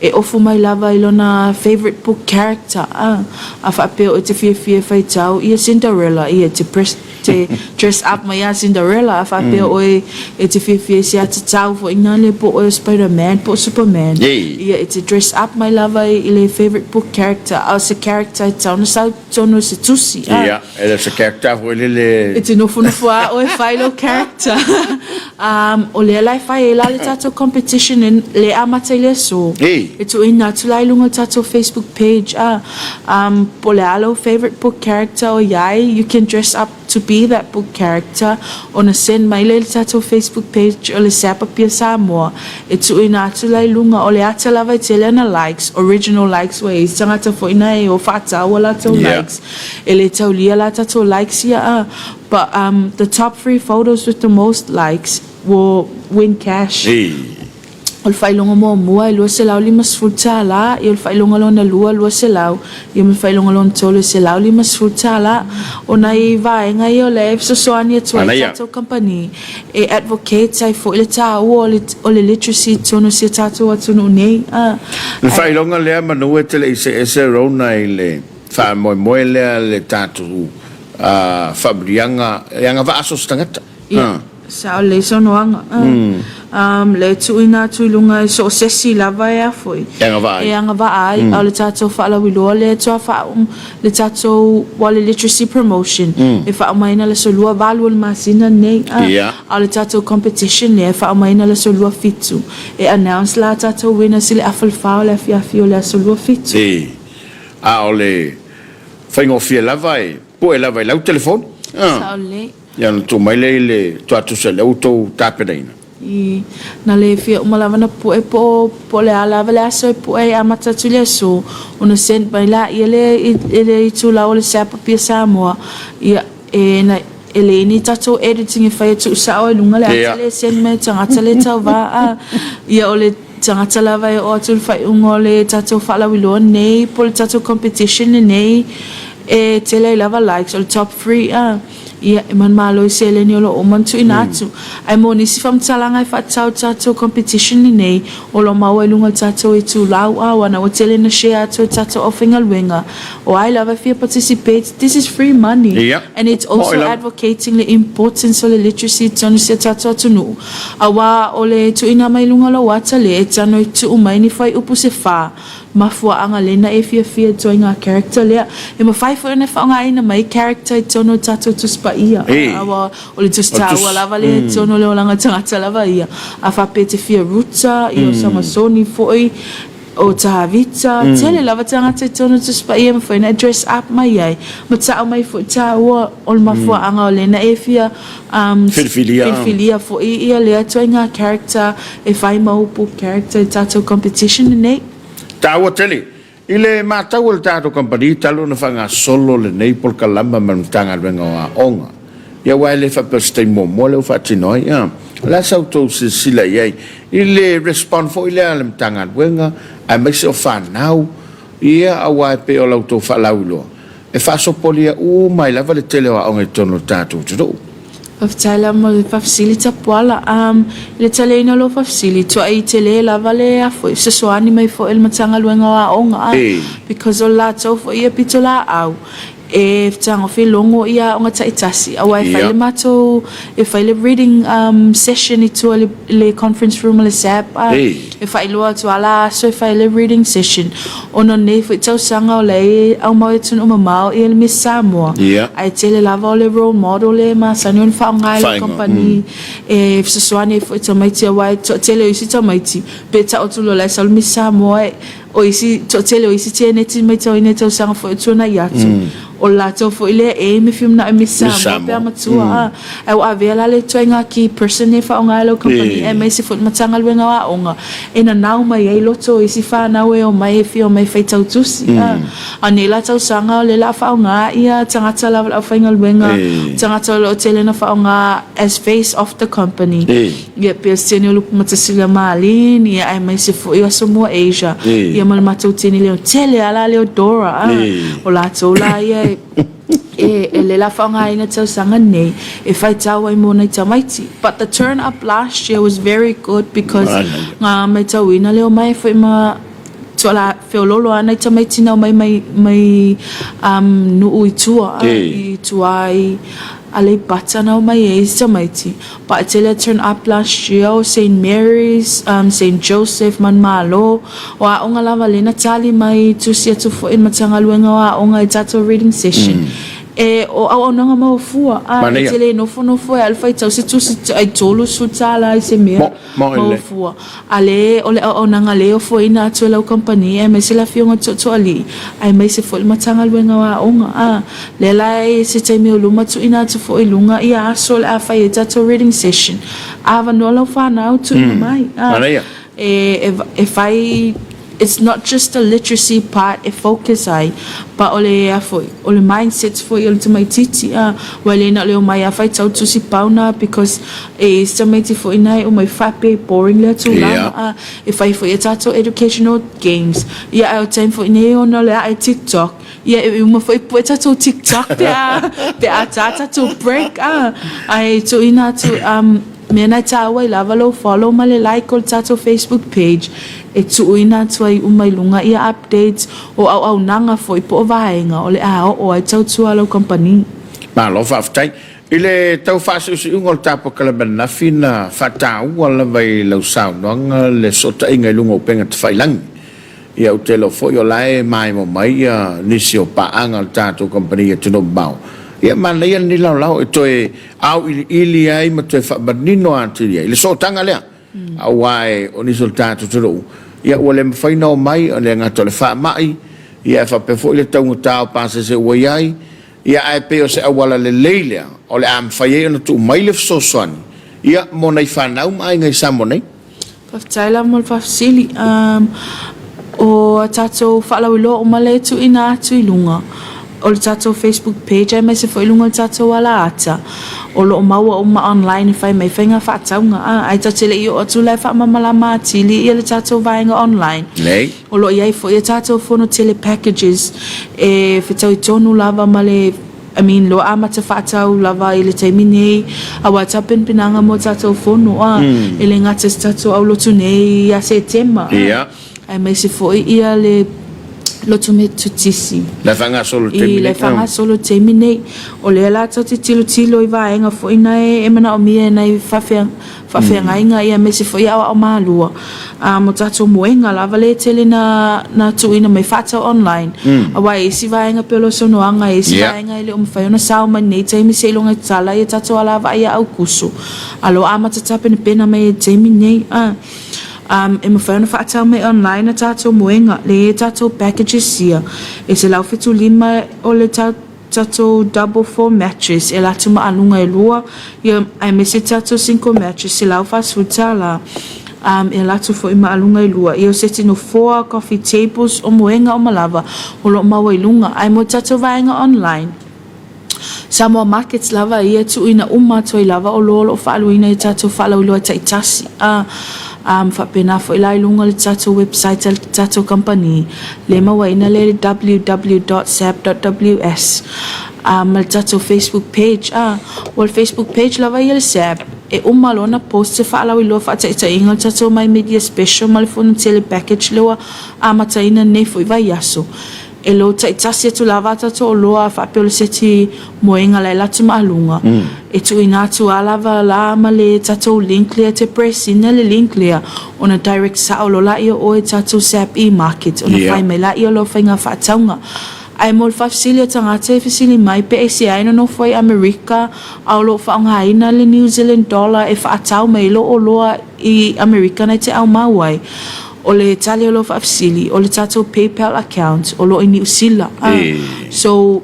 e ofu mai lava i lona favourite book character, a, a faapea o e te fiafia e faitau ia Cinderella, ia e te press, te dress up mai ia Cinderella, a faapea oe e te fiafia i se atatau foi na le po oe o Spider-Man po o Superman, ia e te dress up mai lava i le favourite book character, a o se character e tatau ona sau tonu o se tusi, a. Ia, e le o se character foi lele. E te nofonofo a oe fai lou character. Um, o lea la e fai ai la le tatou competition e le amata i le aso. E tuuina atu la i luga o le tatou Facebook page, a. Um, po o le a lou favourite book character o iai, you can dress up to be that book character, ona send mai lea i le tatou Facebook page o le SAP Apia Samoa, e tuuina atu la i luga, o le ata lava e tele ana likes, original likes ua i ai se tagata foi na e o faatau a latou likes, e le taulia la tatou likes ia a, but um the top three photos with the most likes will win cash. O le faailoga muamua e $250, ia o le faailoga lona lua, $200, ia ma le faailoga lona tolu e $150. O nai vaega ia o lea e fesoasoani atu ai tatou kamupani e advocate ai foi le taua o le literacy i totonu o si o tatou atunuu nei. Le faailoga lea manu e te le i see ese Rona i le faamoemoe lea le tatou faamanuiaga e agavaa so o se tagata. Ia, sao lelei saunoaga. Um, le tuuina atu i luga i so o sesi lava e a foi. E agavaa ai. E agavaa ai. A o le tatou faalauiloa lea e toa faauma, le tatou wa le literacy promotion, e faaumaina le aso 28 o le masina lenei. Ia. A o le tatou competition lea e faaumaina le aso 27. E announce la tatou winners i le afa le fa o le afiafi o le aso 27. E. A o le faigofie lava e pue lava i lau telefoni. Sao lelei. Ia ona tuu mai lea i le tuatusa lea ua outou tapenaina. I, na le fia uma lava ona pue po o, po o le a lava le aso e pue ai e amata atu i le aso, ona send mai laia lea i, i le itulau o le SAP Apia Samoa, ia, e, na, e leai ni tatou editing e fai e tuusao ai luga le ata lea e send mai e tagata lea e tauva, a, ia o le tagata lava e oo atu i le faaiuga o le tatou faalauiloa nei po o le tatou competition lenei, e tele ai lava likes, o le top three, a. Ia, e manumalo i seleni o lo o uma ona tuuina atu. Ae mo nisi faamatalaga e faatatau i le tatou competition lenei, o lo o maua i luga o le tatou itulau auana ua tele ina share atu e tatou aufaigaluega, o ai lava e fia participate, this is free money Ia, and it's moʻi also lava. advocating le importance o le literacy i totonu o si o tatou atunuu. Aua o le tuuina mai i luga o lou ata le e tano e tuu mai ni fuaiupu se fa, mafuaaga lena e fiafia i ituaiga character lea. E mafai foi ona faaaogaina mai character i totonu o tatou Tusi Paia, Ee. aua o le tusi O le taua tusi. lava lea i totonu o le olaga tagata lava ia. A faapea e te fia Ruta, ia o Samasoni foi, o Tavita, tele lava tagata i totonu o le Tusi Paia e mafai ona e dress up mai ai ma tau mai foi taua o le mafuaaga o lena e fia um, Filifilia. filifilia foi ia lea ituaiga character e fai ma upu character i tatou competition lenei. Taua tele. I le matau a le tatou kamupani talu ona faagasolo lenei polokalama ma le Matagaluega o Aoga, ia aua e le faapea o se taimi muamua lea ua faatino ai, a. O le a sa outou silasila i ai i le respond foi lea a le Matagaluega aemaise o fanau, ia aua e pei o la outou faalauiloa e faasopolia uma ai lava le tele o aoga i totonu o le tatou atunuu. Faafetai lava mo le faafesili Tapuala. Um, i le taliaina o lou faafesili, tuai tele lava le a foi, fesoasoani mai foi le Matagaluega o Aoga, a, E. because o le latou foi ia pitolaau, e fetagofi logo ia aoga taitasi, aua e fai Ia. le matou, e fai le reading um, session i tua i le, le conference room o le SAP, a, E. e faailoa atu a la aso e fai le reading session, Ona o lenei foi tausaga o la e aumau i atunuu mamao ia le Miss Samoa, Ia. ae tele lava o le role model lea e masani ona faaaoga e le Faaiga, kamupani e fesoasoani ai foi i tamaiti aua e toatele o isi tamaiti pe tau atu loa la e sau le Miss Samoa e o isi toatele o isi teeneti matauina i tausaga foi o tuanai atu o le latou foi lea aim e fia manao e Miss Miss Samoa pe a Samoa. matua a ae ua avea la le ituaiga key person e faaaoga e lau kamupani aemaise foi le Matagaluega o Aoga e nanao mai ai loto o isi fanau e omai e fia omai e faitau tusi. A o nei la tausaga o lea la a faaaoga ia tagata lava o le aufaigaluega, tagata o lo o tele na faaaoga as face of the company. Ia pei o se tini o Lupumatasila Marlene, ia aemaise foi o Asomua Asia, ia ma le matou tini leo tele a la leo Dora, a o latou la ia e E, e le la faaaogaina tausaga nei e faitau ai mo nai tamaiti. But the turn up last year was very good because ngā maitauina leo mai foi ma tuala feololo a nai tamaiti nau mai mai mai um, nuu i tua i tua i Aleipata nau mai e isi tamaiti. But e tele turn up last year o Saint Mary's, um, Saint Joseph, Manumalo, o aoga lava lena tali mai tusi atu foi i le Matagaluega o Aoga i tatou reading session. E o auaunaga maua fua, a e Manaia. tele nofonofo e alu faitau se tusi ai 30 tala i se mea Mo, mo maua le. fua. A le o le auaunaga le ofoina atu e lau kamupani aemaise le afioga i le Tootooalii aemaise foi le Matagaluega o Aoga. A lea la e se taimi o luma tuuina atu foi i luga ia aso o le a fai ai tatou reading session. A avanoa lau fanau tuuina mai. A Manaia. e, e, e fai it's not just the literacy part e focus ai, but o le a foi, o le mindset foi o le tamaititi, a, ua le na o le omai a faitau tusi pauna because e isi tamaiti foi na e omai faapea e boring lea tulaga, a, e fai foi e tatou educational games, ia ae o time foi nei ona o le ae TikTok, ia e uma foi pue tatou TikTok pe a, pe a tā tatou break, a, ae tuuina atu, um, mea na e tāua ai lava lou follow ma le like o le tatou Facebook page e tuuina atu ai uma i luga ia updates o auaunaga foi po o vaega o le a oo ai tautua a lau kamupani. Malo faafetai. I le tau faasiusiuga o le tapokala mananafi na faataua lava i lau saunoaga le sootaiga i luga o upega tafailagi. Ia ou te iloa foi o la e maemo mai ia nisi o paaga a le tatou kamupani i atunuu mamao. Ia manaia lenei laolao e toe auiliili ai ma toe faamanino atili ai le sootaga lea. Aua e o nisi o le tatou atunuu, ia ua le mafai ona omai, e le gata o le faamai, ia e faapea foi le taugata o pasese ua i ai, ia ae pei o se auala lelei lea o le a mafai ai ona tuu mai le fesoasoani, ia mo nai fanau ma aiga i Samoa nei. Faafetai lava mo le faafesili. Um, o a tatou faalauiloa uma lea e tuuina atu i luga o le tatou Facebook page aemaise foi i luga o le tatou alaata, o lo o maua uma online e fai mai faiga faatauga. A, ae tatou te le i oo atu la e faamalamalama atili ia le tatou vaega online. Lelei. O lo o i ai foi a tatou fono tele packages e fetaui tonu lava ma le. I mean lo amata fa'atau lava i le taimi nei auā tapenapenaga mo tatou fono a e le gata i se tatou aulotu nei ia Setema a aemaise fo'i ia le lotu Metotisi La e faagasolo i le taimi i la nei. e faagasolo i le taimi nei. O lea la tatou te tilotilo i vaega foi na e manaomia e nai faafeagaiga ia aemaise foi aoao malua a mo tatou moega lava lea e tele na na tuuina mai faatau online aua e isi vaega pei o lau saunoaga e isi vaega e le o mafai ona sao mai lenei taimi seiloga e tatala ia tatou alavaa ia Aukuso a lo amata tapenapena mai ai i le taimi lenei a e mafai ona faatau mai online a tatou moega lea e tatou packages ia e 175 o le tatou double four mattress e latou maaluga e lua ia aemaise tatou single mattress $140 e latou foi maaluga e lua ia o seti nofoa, coffee tables o moega uma lava o lo o maua i luga ae mo tatou vaega online Samoa Markets lava ia e tuuina uma atu ai lava oloa o lo o faaluina i tatou faalauiloa taitasi a faapena foi la i luga o le tatou website a le tatou kamupani le mauaina lea i le www.sab.ws ma le tatou Facebook page. A, ua le Facebook page lava ia le SAB, e uma loa ona post se faalauiloa faataitaiga o le tatou My Media Special ma le Fonotele Package lea ua amataina lenei foi vaiaso. E lou taitasi atu lava a tatou oloa faapea o le seti moega la e latu maaluga, e tuuina atu a lava la ma le tatou link lea te press ina le link lea ona direct sao loa laia o oe tatou SAP e-market ona fai mai laia o lau faiga faatauga. Ae mo le faafesili a tagata e fesili mai pe aisea e nonofo ai Amerika a o lo o faaaogaina le New Zealand dollar e faatau mai ai lou oloa i Amerika nai te aumau ai. O le tali o lou faafesili, o le tatou PayPal account o lo o i Niu Sila. So,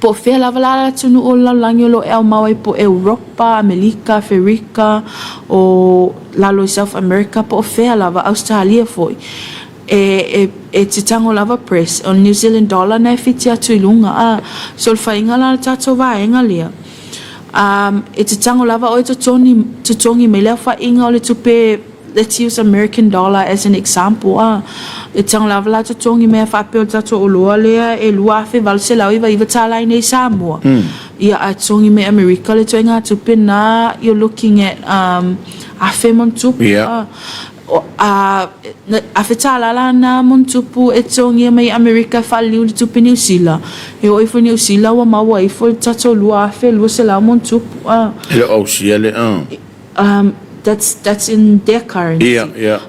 po o fea lava la le atunuu o le lalolagi o lo o e aumau ai po o Europa, Amelika, Aferika, o lalo i South America po o fea lava, Ausetalia foi, e, e, e te tago lava press, o le New Zealand dollar na e fiti atu i luga. A, so o le faiga la o le tatou vaega lea, um, e te tago lava oe totogi, totogi mai le aofaiga o le tupe let's use American dollar as an example a, e tago lava la totogi mai a faapea o le tatou oloa lea e $2,899 tala i nei Samoa. Ia a totogi mai Amerika le ituaiga tupe na you're looking at um, $1,000+. Yeah. A, $1,000 la na montupu e totogia mai Amerika e faaliliu i le tupe Niu Sila. E oo ifo i Niu Sila ua maua ifo le tatou $2,200+. A. E le o ausia le a. Um, that's, that's in their currency. Ia, ia.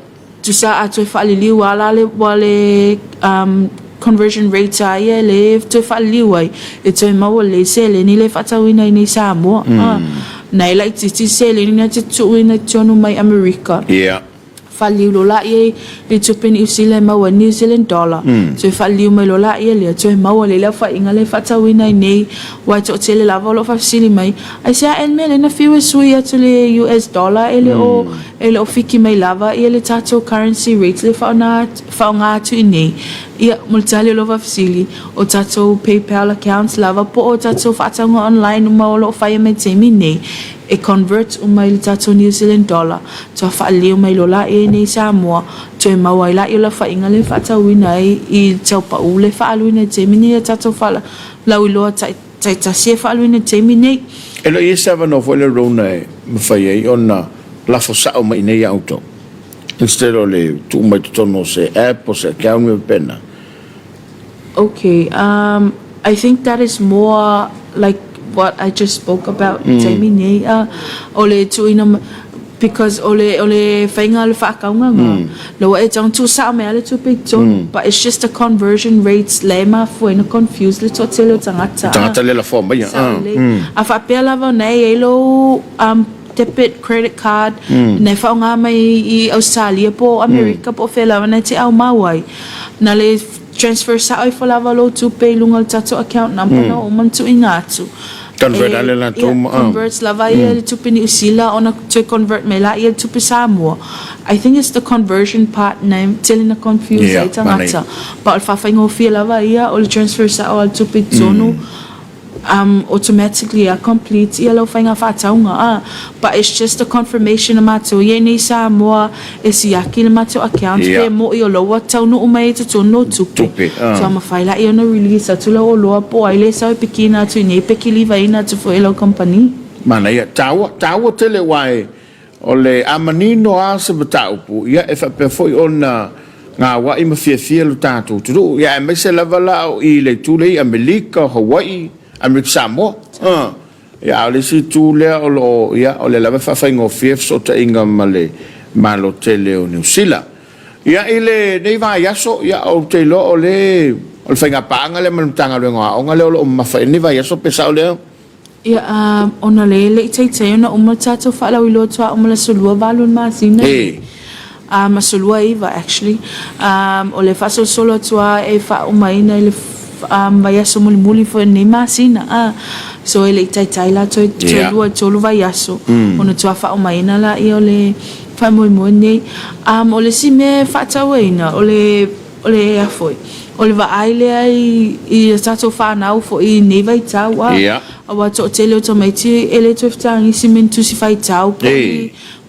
Tusa a toe faaliliu a la le, ua le um, conversion rate a ia le toe faaliliu ai, e toe maua lelei seleni le faatauina i nei Samoa. Mm. A, na e laitiiti seleni na te tuuina i totonu mai Amerika. Ia. Faaliliu loa laia i le tupe Niu Sila e maua ai New Zealand dollar. Toe faaliliu mai loa laia lea, toe maua lelei le aofaiga lea e faatauina ai nei, aua e toatele lava o lo o faafesili mai, aisea ea le mea lea na fiu e sui atu le US dollar e le o, e le o fiki mai lava ia le tatou currency rate lea e faaaoga atu i nei. Ia, mo le tali o lou faafesili, o tatou PayPal accounts lava po o tatou faatauga online uma o lo o faia mai taimi nei, e convert uma i le tatou New Zealand dollar, toa faaliliu mai loa laia i nei Samoa, toe maua ai laia o le aofaiga lea e faatauina ai i le tau pau lea e faaaluina i le taimi nei a tatou faalauiloa taitasi e faaaluina i le taimi nei. E le o i ai se avanoa foi lea Rona e mafai ai ona lafo sao mai i inei ia outou instead o le tuu mai totonu o se app o se account mea faapena. Ok um I think that is more like what I just spoke about i taimi nei a o le tuuina mai because o le o le faiga o le faakauga nga la ua e tau tuu sao mai a le tupe i totonu but it's just the conversion rates la e mafua ai na confuse le toatele o tagata a Tagata le lafoa mai a. Sao lelei. A faapea lava ona e i ai lou um debit credit card na e faaaoga mai i Ausetalia po o Amerika po o fea lava na e te aumau ai. Na le transfer sao ifo lava lou tupe i luga o le tatou account number na ua uma ona tuuina atu. Convert ale latou ma. Ia, converts lava ia le tupe Niu Sila ona toe convert mai laia le tupe Samoa. I think it's the conversion part na e tele na confuse ai tagata. But o le faafaigofie lava ia o le transfer sao o le tupe i totonu. Um automatically a complete ia lau faiga faatauga a but it's just a confirmation a matou ia inei Samoa e siaki le matou account pe moi o lou ua taunuu mai ai totonu lou tupe so mafai laia ona release atu lau oloa po o ai le sau e pikina atu inei pe kilivaina atu foi e lau kamupani. Manaia, taua, taua tele aua e O le a manino lava se mataupu, ia e faapea foi ona gauai ma fiafia lo tatou atunuu, ia aemaise lava la o i le itu lea i Amerika, o Hawaii, Amerika Samoa. Uh, ia a o le isi itu lea o lo o, ia o lea lava e faafaigofie fesootaiga ma le Malo tele o Niu Sila. Ia i lenei vaiaso, ia ou te iloa o le o le faigapaaga lea ma le Matagaluega o Aoga lea o lo o mamafa i lenei vaiaso pe sao lea? Ia, ona lea e le i taitai ona uma le tatou faalauiloa tuaau ma le aso 28 o le masina lenei. Aso 29 actually. O le faasolosolo atu lava e faaumaina i le vaiaso mulimuli foi o lenei masina. So e le i taitai la toe lua i tolu vaiaso ona toa faaumaina laia o le faamoemoe lenei. O le isi mea e faatauaina o le O le a foi? O le vaai lea i a tatou fanau foi i lenei vaitau a. Aua toatele o tamaiti e le toe fetagisi mai ni tusi faitau po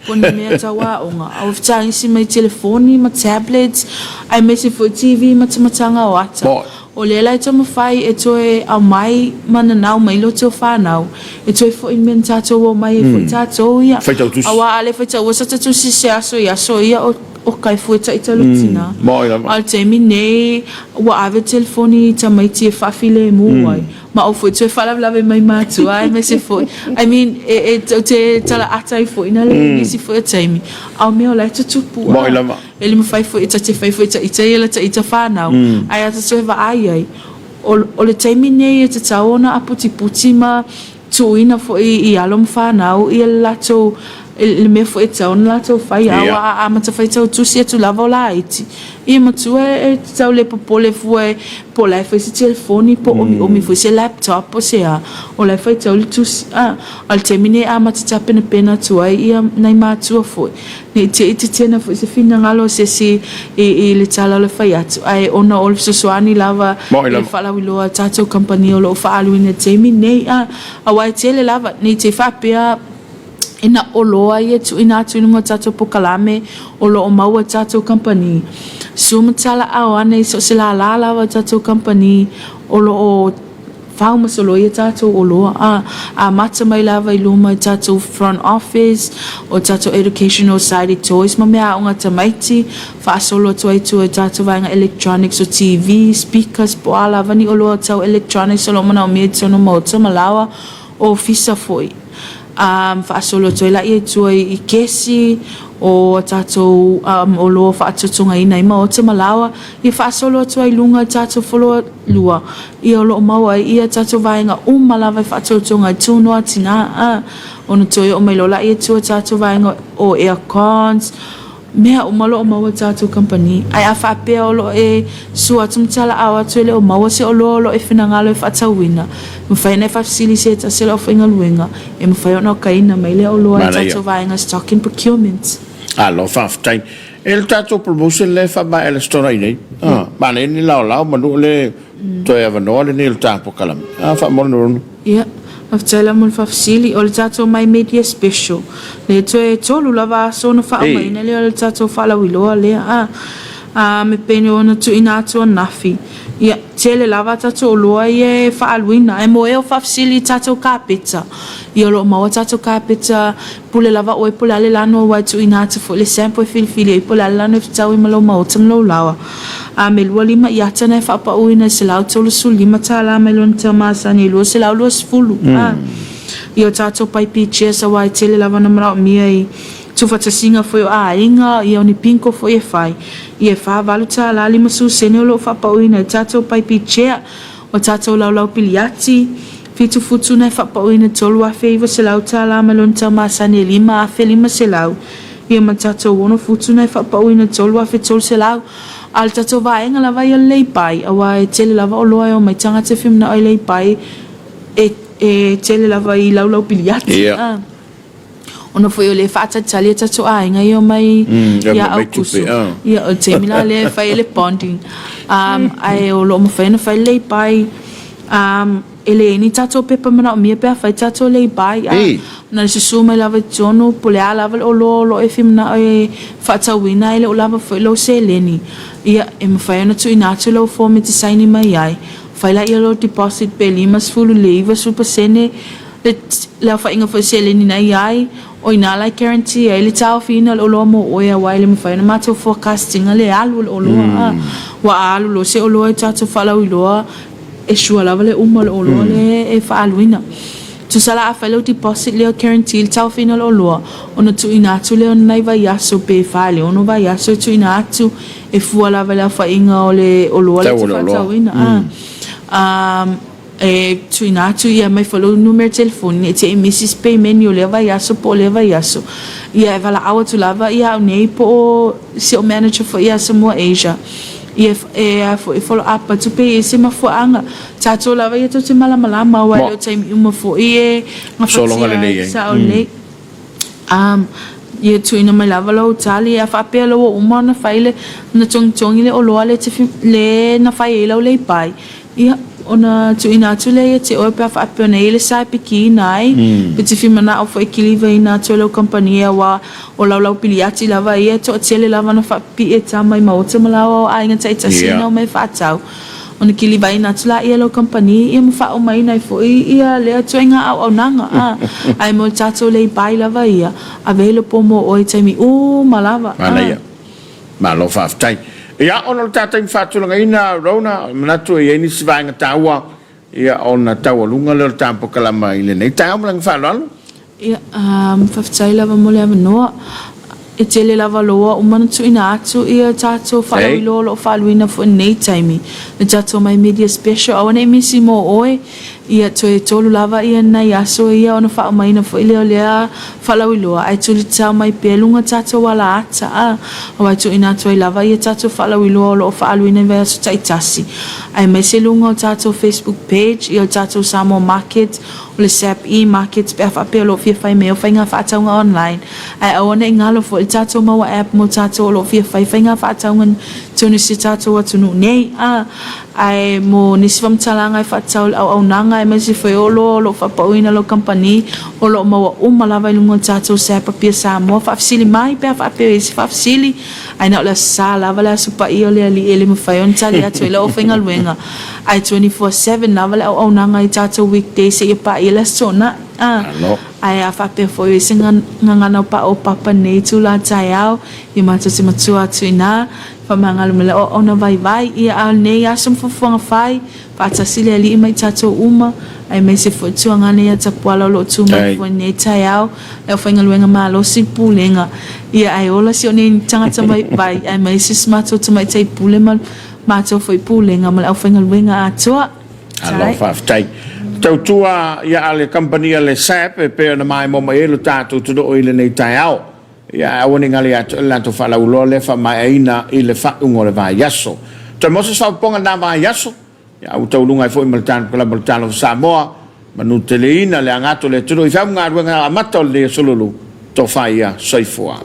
o ni mea tau aoga, a ua fetagisi mai telefoni ma tablets aemaise foi TV ma matamataga o ata. O lea la e taumafai e toe aumai ma nanau mai loto o fanau e toe foi i le mea na tatou omai ai foi tatou ia. Aua a le faitaua sa tatou tusi se aso i aso ia o O kai fue taita lo tina. A o le taimi nei, ua ave telefoni i tamaiti e faafilemu ai. Ma o foi toe faalavelave mai matua aemaise foi. I mean, e, e, ou te tala ata ai foi na le nisi foi o taimi. A o mea o la e tutupu. Moi lava. E le mafai foi e ta te fai foi taita ia la taita fanau. Ae a ta toe vaai ai, o, o le taimi nei e tatau ona aputiputi ma tuuina foi i alo ma fanau ia le latou le mea foi e tatau ona latou fai a ua amata faitau tusi atu lava o laiti ia matua e tau le popole fua e po o la e fai se telefoni po o omiomi foi se laptop po o se a o la e faitau le tusi a o le taimi nei e amata tapenapena atu ai ia nai matua foi Ne i te i tetena foi se finagalo o se isi i le tala o le fai atu, ae ona o le fesoasoani lava i le faalauiloa a tatou kamupani o lo o faaaluina i le taimi nei, a, aua e tele lava, ne i te i faapea e na oloa ia e tuuina atu i luga o tatou pokalame o lo o maua e tatou kamupani. Sua ma talaau ane i so o se lālā lava o tatou kamupani o lo o Fao ma soloi a tatou oloa a amata mai lava i luma i tatou front office o tatou educational society toys ma mea aoga tamaiti, faasolo atu ai i tua i tatou vaega electronics o TV, speakers po o a lava ni oloa tau electronics o lo o manaomia i totonu o maota ma laoa ofisa foi. A faasolo atu ai laia i tua i kesi o a tatou oloa faatotogaina ai maota ma laoa, ia faasolo atu ai i luga i tatou foloa lua, ia o lo o maua ai ia tatou vaega uma lava e faatotoga i tunoa tina a ona toe oo mai loa laia i tua tatou vaega o aircons, mea uma o lo o maua i tatou kamupani. Ae a faapea o lo o e sua atu ma talaau atu e le o maua se oloa o lo o e finagalo e faatauina, e mafai ona e faafesili i se tasi o le aufaigaluega e mafai ona okaina mai lea oloa i tatou vaega stock and procurement. Malo faafetai. E le tatou promotion lea e faamaea i le Aso Toonai nei. Manaia ni laolao manu o le toe avanoa lenei o le ta polokalame. Faamolemole. Ia, faafetai lava mo le faafesili. O le tatou My Media Special, lea toe tolu lava aso ona faaumaina lea o le tatou faalauiloa lea. A, a me pei ona tuuina atu ananafi, ia, tele lava a tatou oloa ia e faaaluina. Ae mo e o faafesili i tatou kapeta, ia o lo o maua tatou kapeta Pule lava oe po o le a le lanu aua e tuuina atu foi le sample e filifili ai po o le a le lanu e fetaui ma lou maota ma lou laoa. A me 25 iata na e faapauina i $135 mai lona tau masani e 220. A i o tatou paipi chairs aua e tele lava ona manaomia i tuufatasiga foi o aiga, ia o ni bingo foi e fai. Ia e $48 50 sene o lo o faapauina ai tatou paipi chair. O tatou laulau piliati, fitu futu na e faapauina $3,900 mai lona tau masani e $5,500, ia ma tatou ono futu na e faapauina $3,300. A o le tatou vaega lava ia o le leipai, aua e tele lava oloa e omai tagata e fia manao ai leipai, e, e tele lava i laulau piliati. Ona foi o lea e faatalitali a tatou aiga ia omai ia Aukuso. Ia, o le taimi la lea e fai ai le bonding. Ae o lo o mafai ona fai le layby. E leai ni tatou pepa manaomia pe afai tatou lay-by, a na o le susu mai lava i totonu po o le a lava le oloa o lo o e fia manao e faatauina ae le o lava foi lou seleni, ia, e mafai ona tuuina atu lau form e te saini mai ai. Fai laia lou deposit pe 50 i le 90 pasene le le aofaiga foi o seleni na i ai, o ina la e guarantee ai le taofiina o le oloa mo oe aua e le mafai ona matou forecast ina le alu o le oloa a ua a alu loa se oloa i tatou faalauiloa e sure lava le uma o le oloa lea e faaaluina. Tusa la afai lau deposit lea o guarantee le taofiina o le oloa ona tuuina atu lea o nai vaiaso pe fa i le ono vaiaso e tuuina atu e fua lava i le aofaiga o le oloa lea e te faatauina a. E tuuina atu ia mai foi lou numera telefoni ne i te i misi se pemeni o lea vaiaso po o lea vaiaso. Ia e valaau atu lava ia au nei po o si ou manager foi ia Samoa Asia ia e a foi e follow up atu pe i ai se mafuaaga. Tatou lava ia tou te malamalama aua e le o taimi uma foi e gafatia ai sao lelei. Ia tuuina mai lava lou tali a faapea loa ua uma ona fai le ona togitogi le oloa le te le na fai ai lau leipai. Ia, ona tuuina atu lea ia te oe pe a faapea ona i ai le sa e pikiina ai, pe te fia manao foi e kilivaina atu e lau kamupani aua o lau laupiliati lava ia e toatele lava ona faapipii e tama i maota ma laoa o aiga taitasi ina omai e faatau. Ona kilivaina atu laia e lau kamupani ia ma faaumaina ai foi ia lea ituaiga auaunaga, a. Ae mo le tatou leipai lava ia, available mo oe i taimi uma lava, a. Manaia. Malo faafetai. Ia, ona o le ta taimi faatulagaina, Rona, e manatu e i ai nisi vaega taua, ia, ona taualuga lea o le ta polokalama i lenei taeao ma le faaaloalo. Ia, faafetai lava mo le avanoa. E tele lava loa uma ona tuuina atu ia tatou faalauiloa o lo o faaluina foi i lenei taimi. Le tatou My Media Special, aua ne i misi mo oe. Ia, toe tolu lava ia nai aso ia ona faaumaina foi lea o lea faalauiloa, ae tulitao mai pea luga tatou ala ata, a, aua e tuuina atu ai lava ia tatou faalauiloa o lo o faaaluina i vaiaso taitasi, aemaise luga o tatou Facebook page, ia o tatou Samoa Market, o le SAP e-market pe a faapea o lo o fia fai mai au faiga faatauga online. Ae aua ne i galo foi le tatou maua app mo tatou o lo o fia fai faiga faatauga tonu i si tatou atunuu nei. A, ae mo nisi faamatalaga e faatatau i le auaunaga aemaise foi o oloa o lo o faapauina lau kamupani o lo o maua uma lava i luga o le tatou SAP Apia Samoa. Faafesili mai pe a faapea o i ai se faafesili, ae na o le Aso Sa lava le aso paia o le Alii e le mafai ona tali atu ai le aufaigaluega. Ae 24/7 lava le auaunaga i tatou weekdays seia paia le Aso Toonai. A, ae a faapea foi o i ai se gagana o paopapa nei itula taeao, ia matou te matua atu i ina. Faamagalo mai le auauna vaivai ia a o lenei aso ma fuafuaga fai, faatasi le Alii ma i tatou uma, aemaise foi tuagana ia Tapuala o lo o tu mai foi nei taeao, le aufaigaluega malosi pulega ia ae ola si o nei tagata vaivai, aemaise si matou tamaitai pule ma matou foi pulega ma le aufaigaluega atoa. Alo faafetai. Tautua ia a le kamupani a le SAP e pei ona maimoa mai ai lo tatou atunuu i lenei taeao. Ia ae aua ne i galo ia te oe le latou faalauiloa lea faamaeaina i le faaiuga o le vaiaso. Toe maua se faaopoopoga i lena vaiaso, ia ua tauluga ai foi ma le Tanokalama o le Talofa Samoa, manuteleina le aga atu o le atunuu i feau ma galuega amata o lenei aso lulu, tofa ia soifua.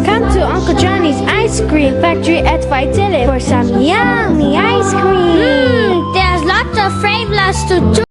Come to Uncle Johnny's Ice Cream Factory at Vaitele for some yummy ice cream. Mmm, there's lots of flavors to choose.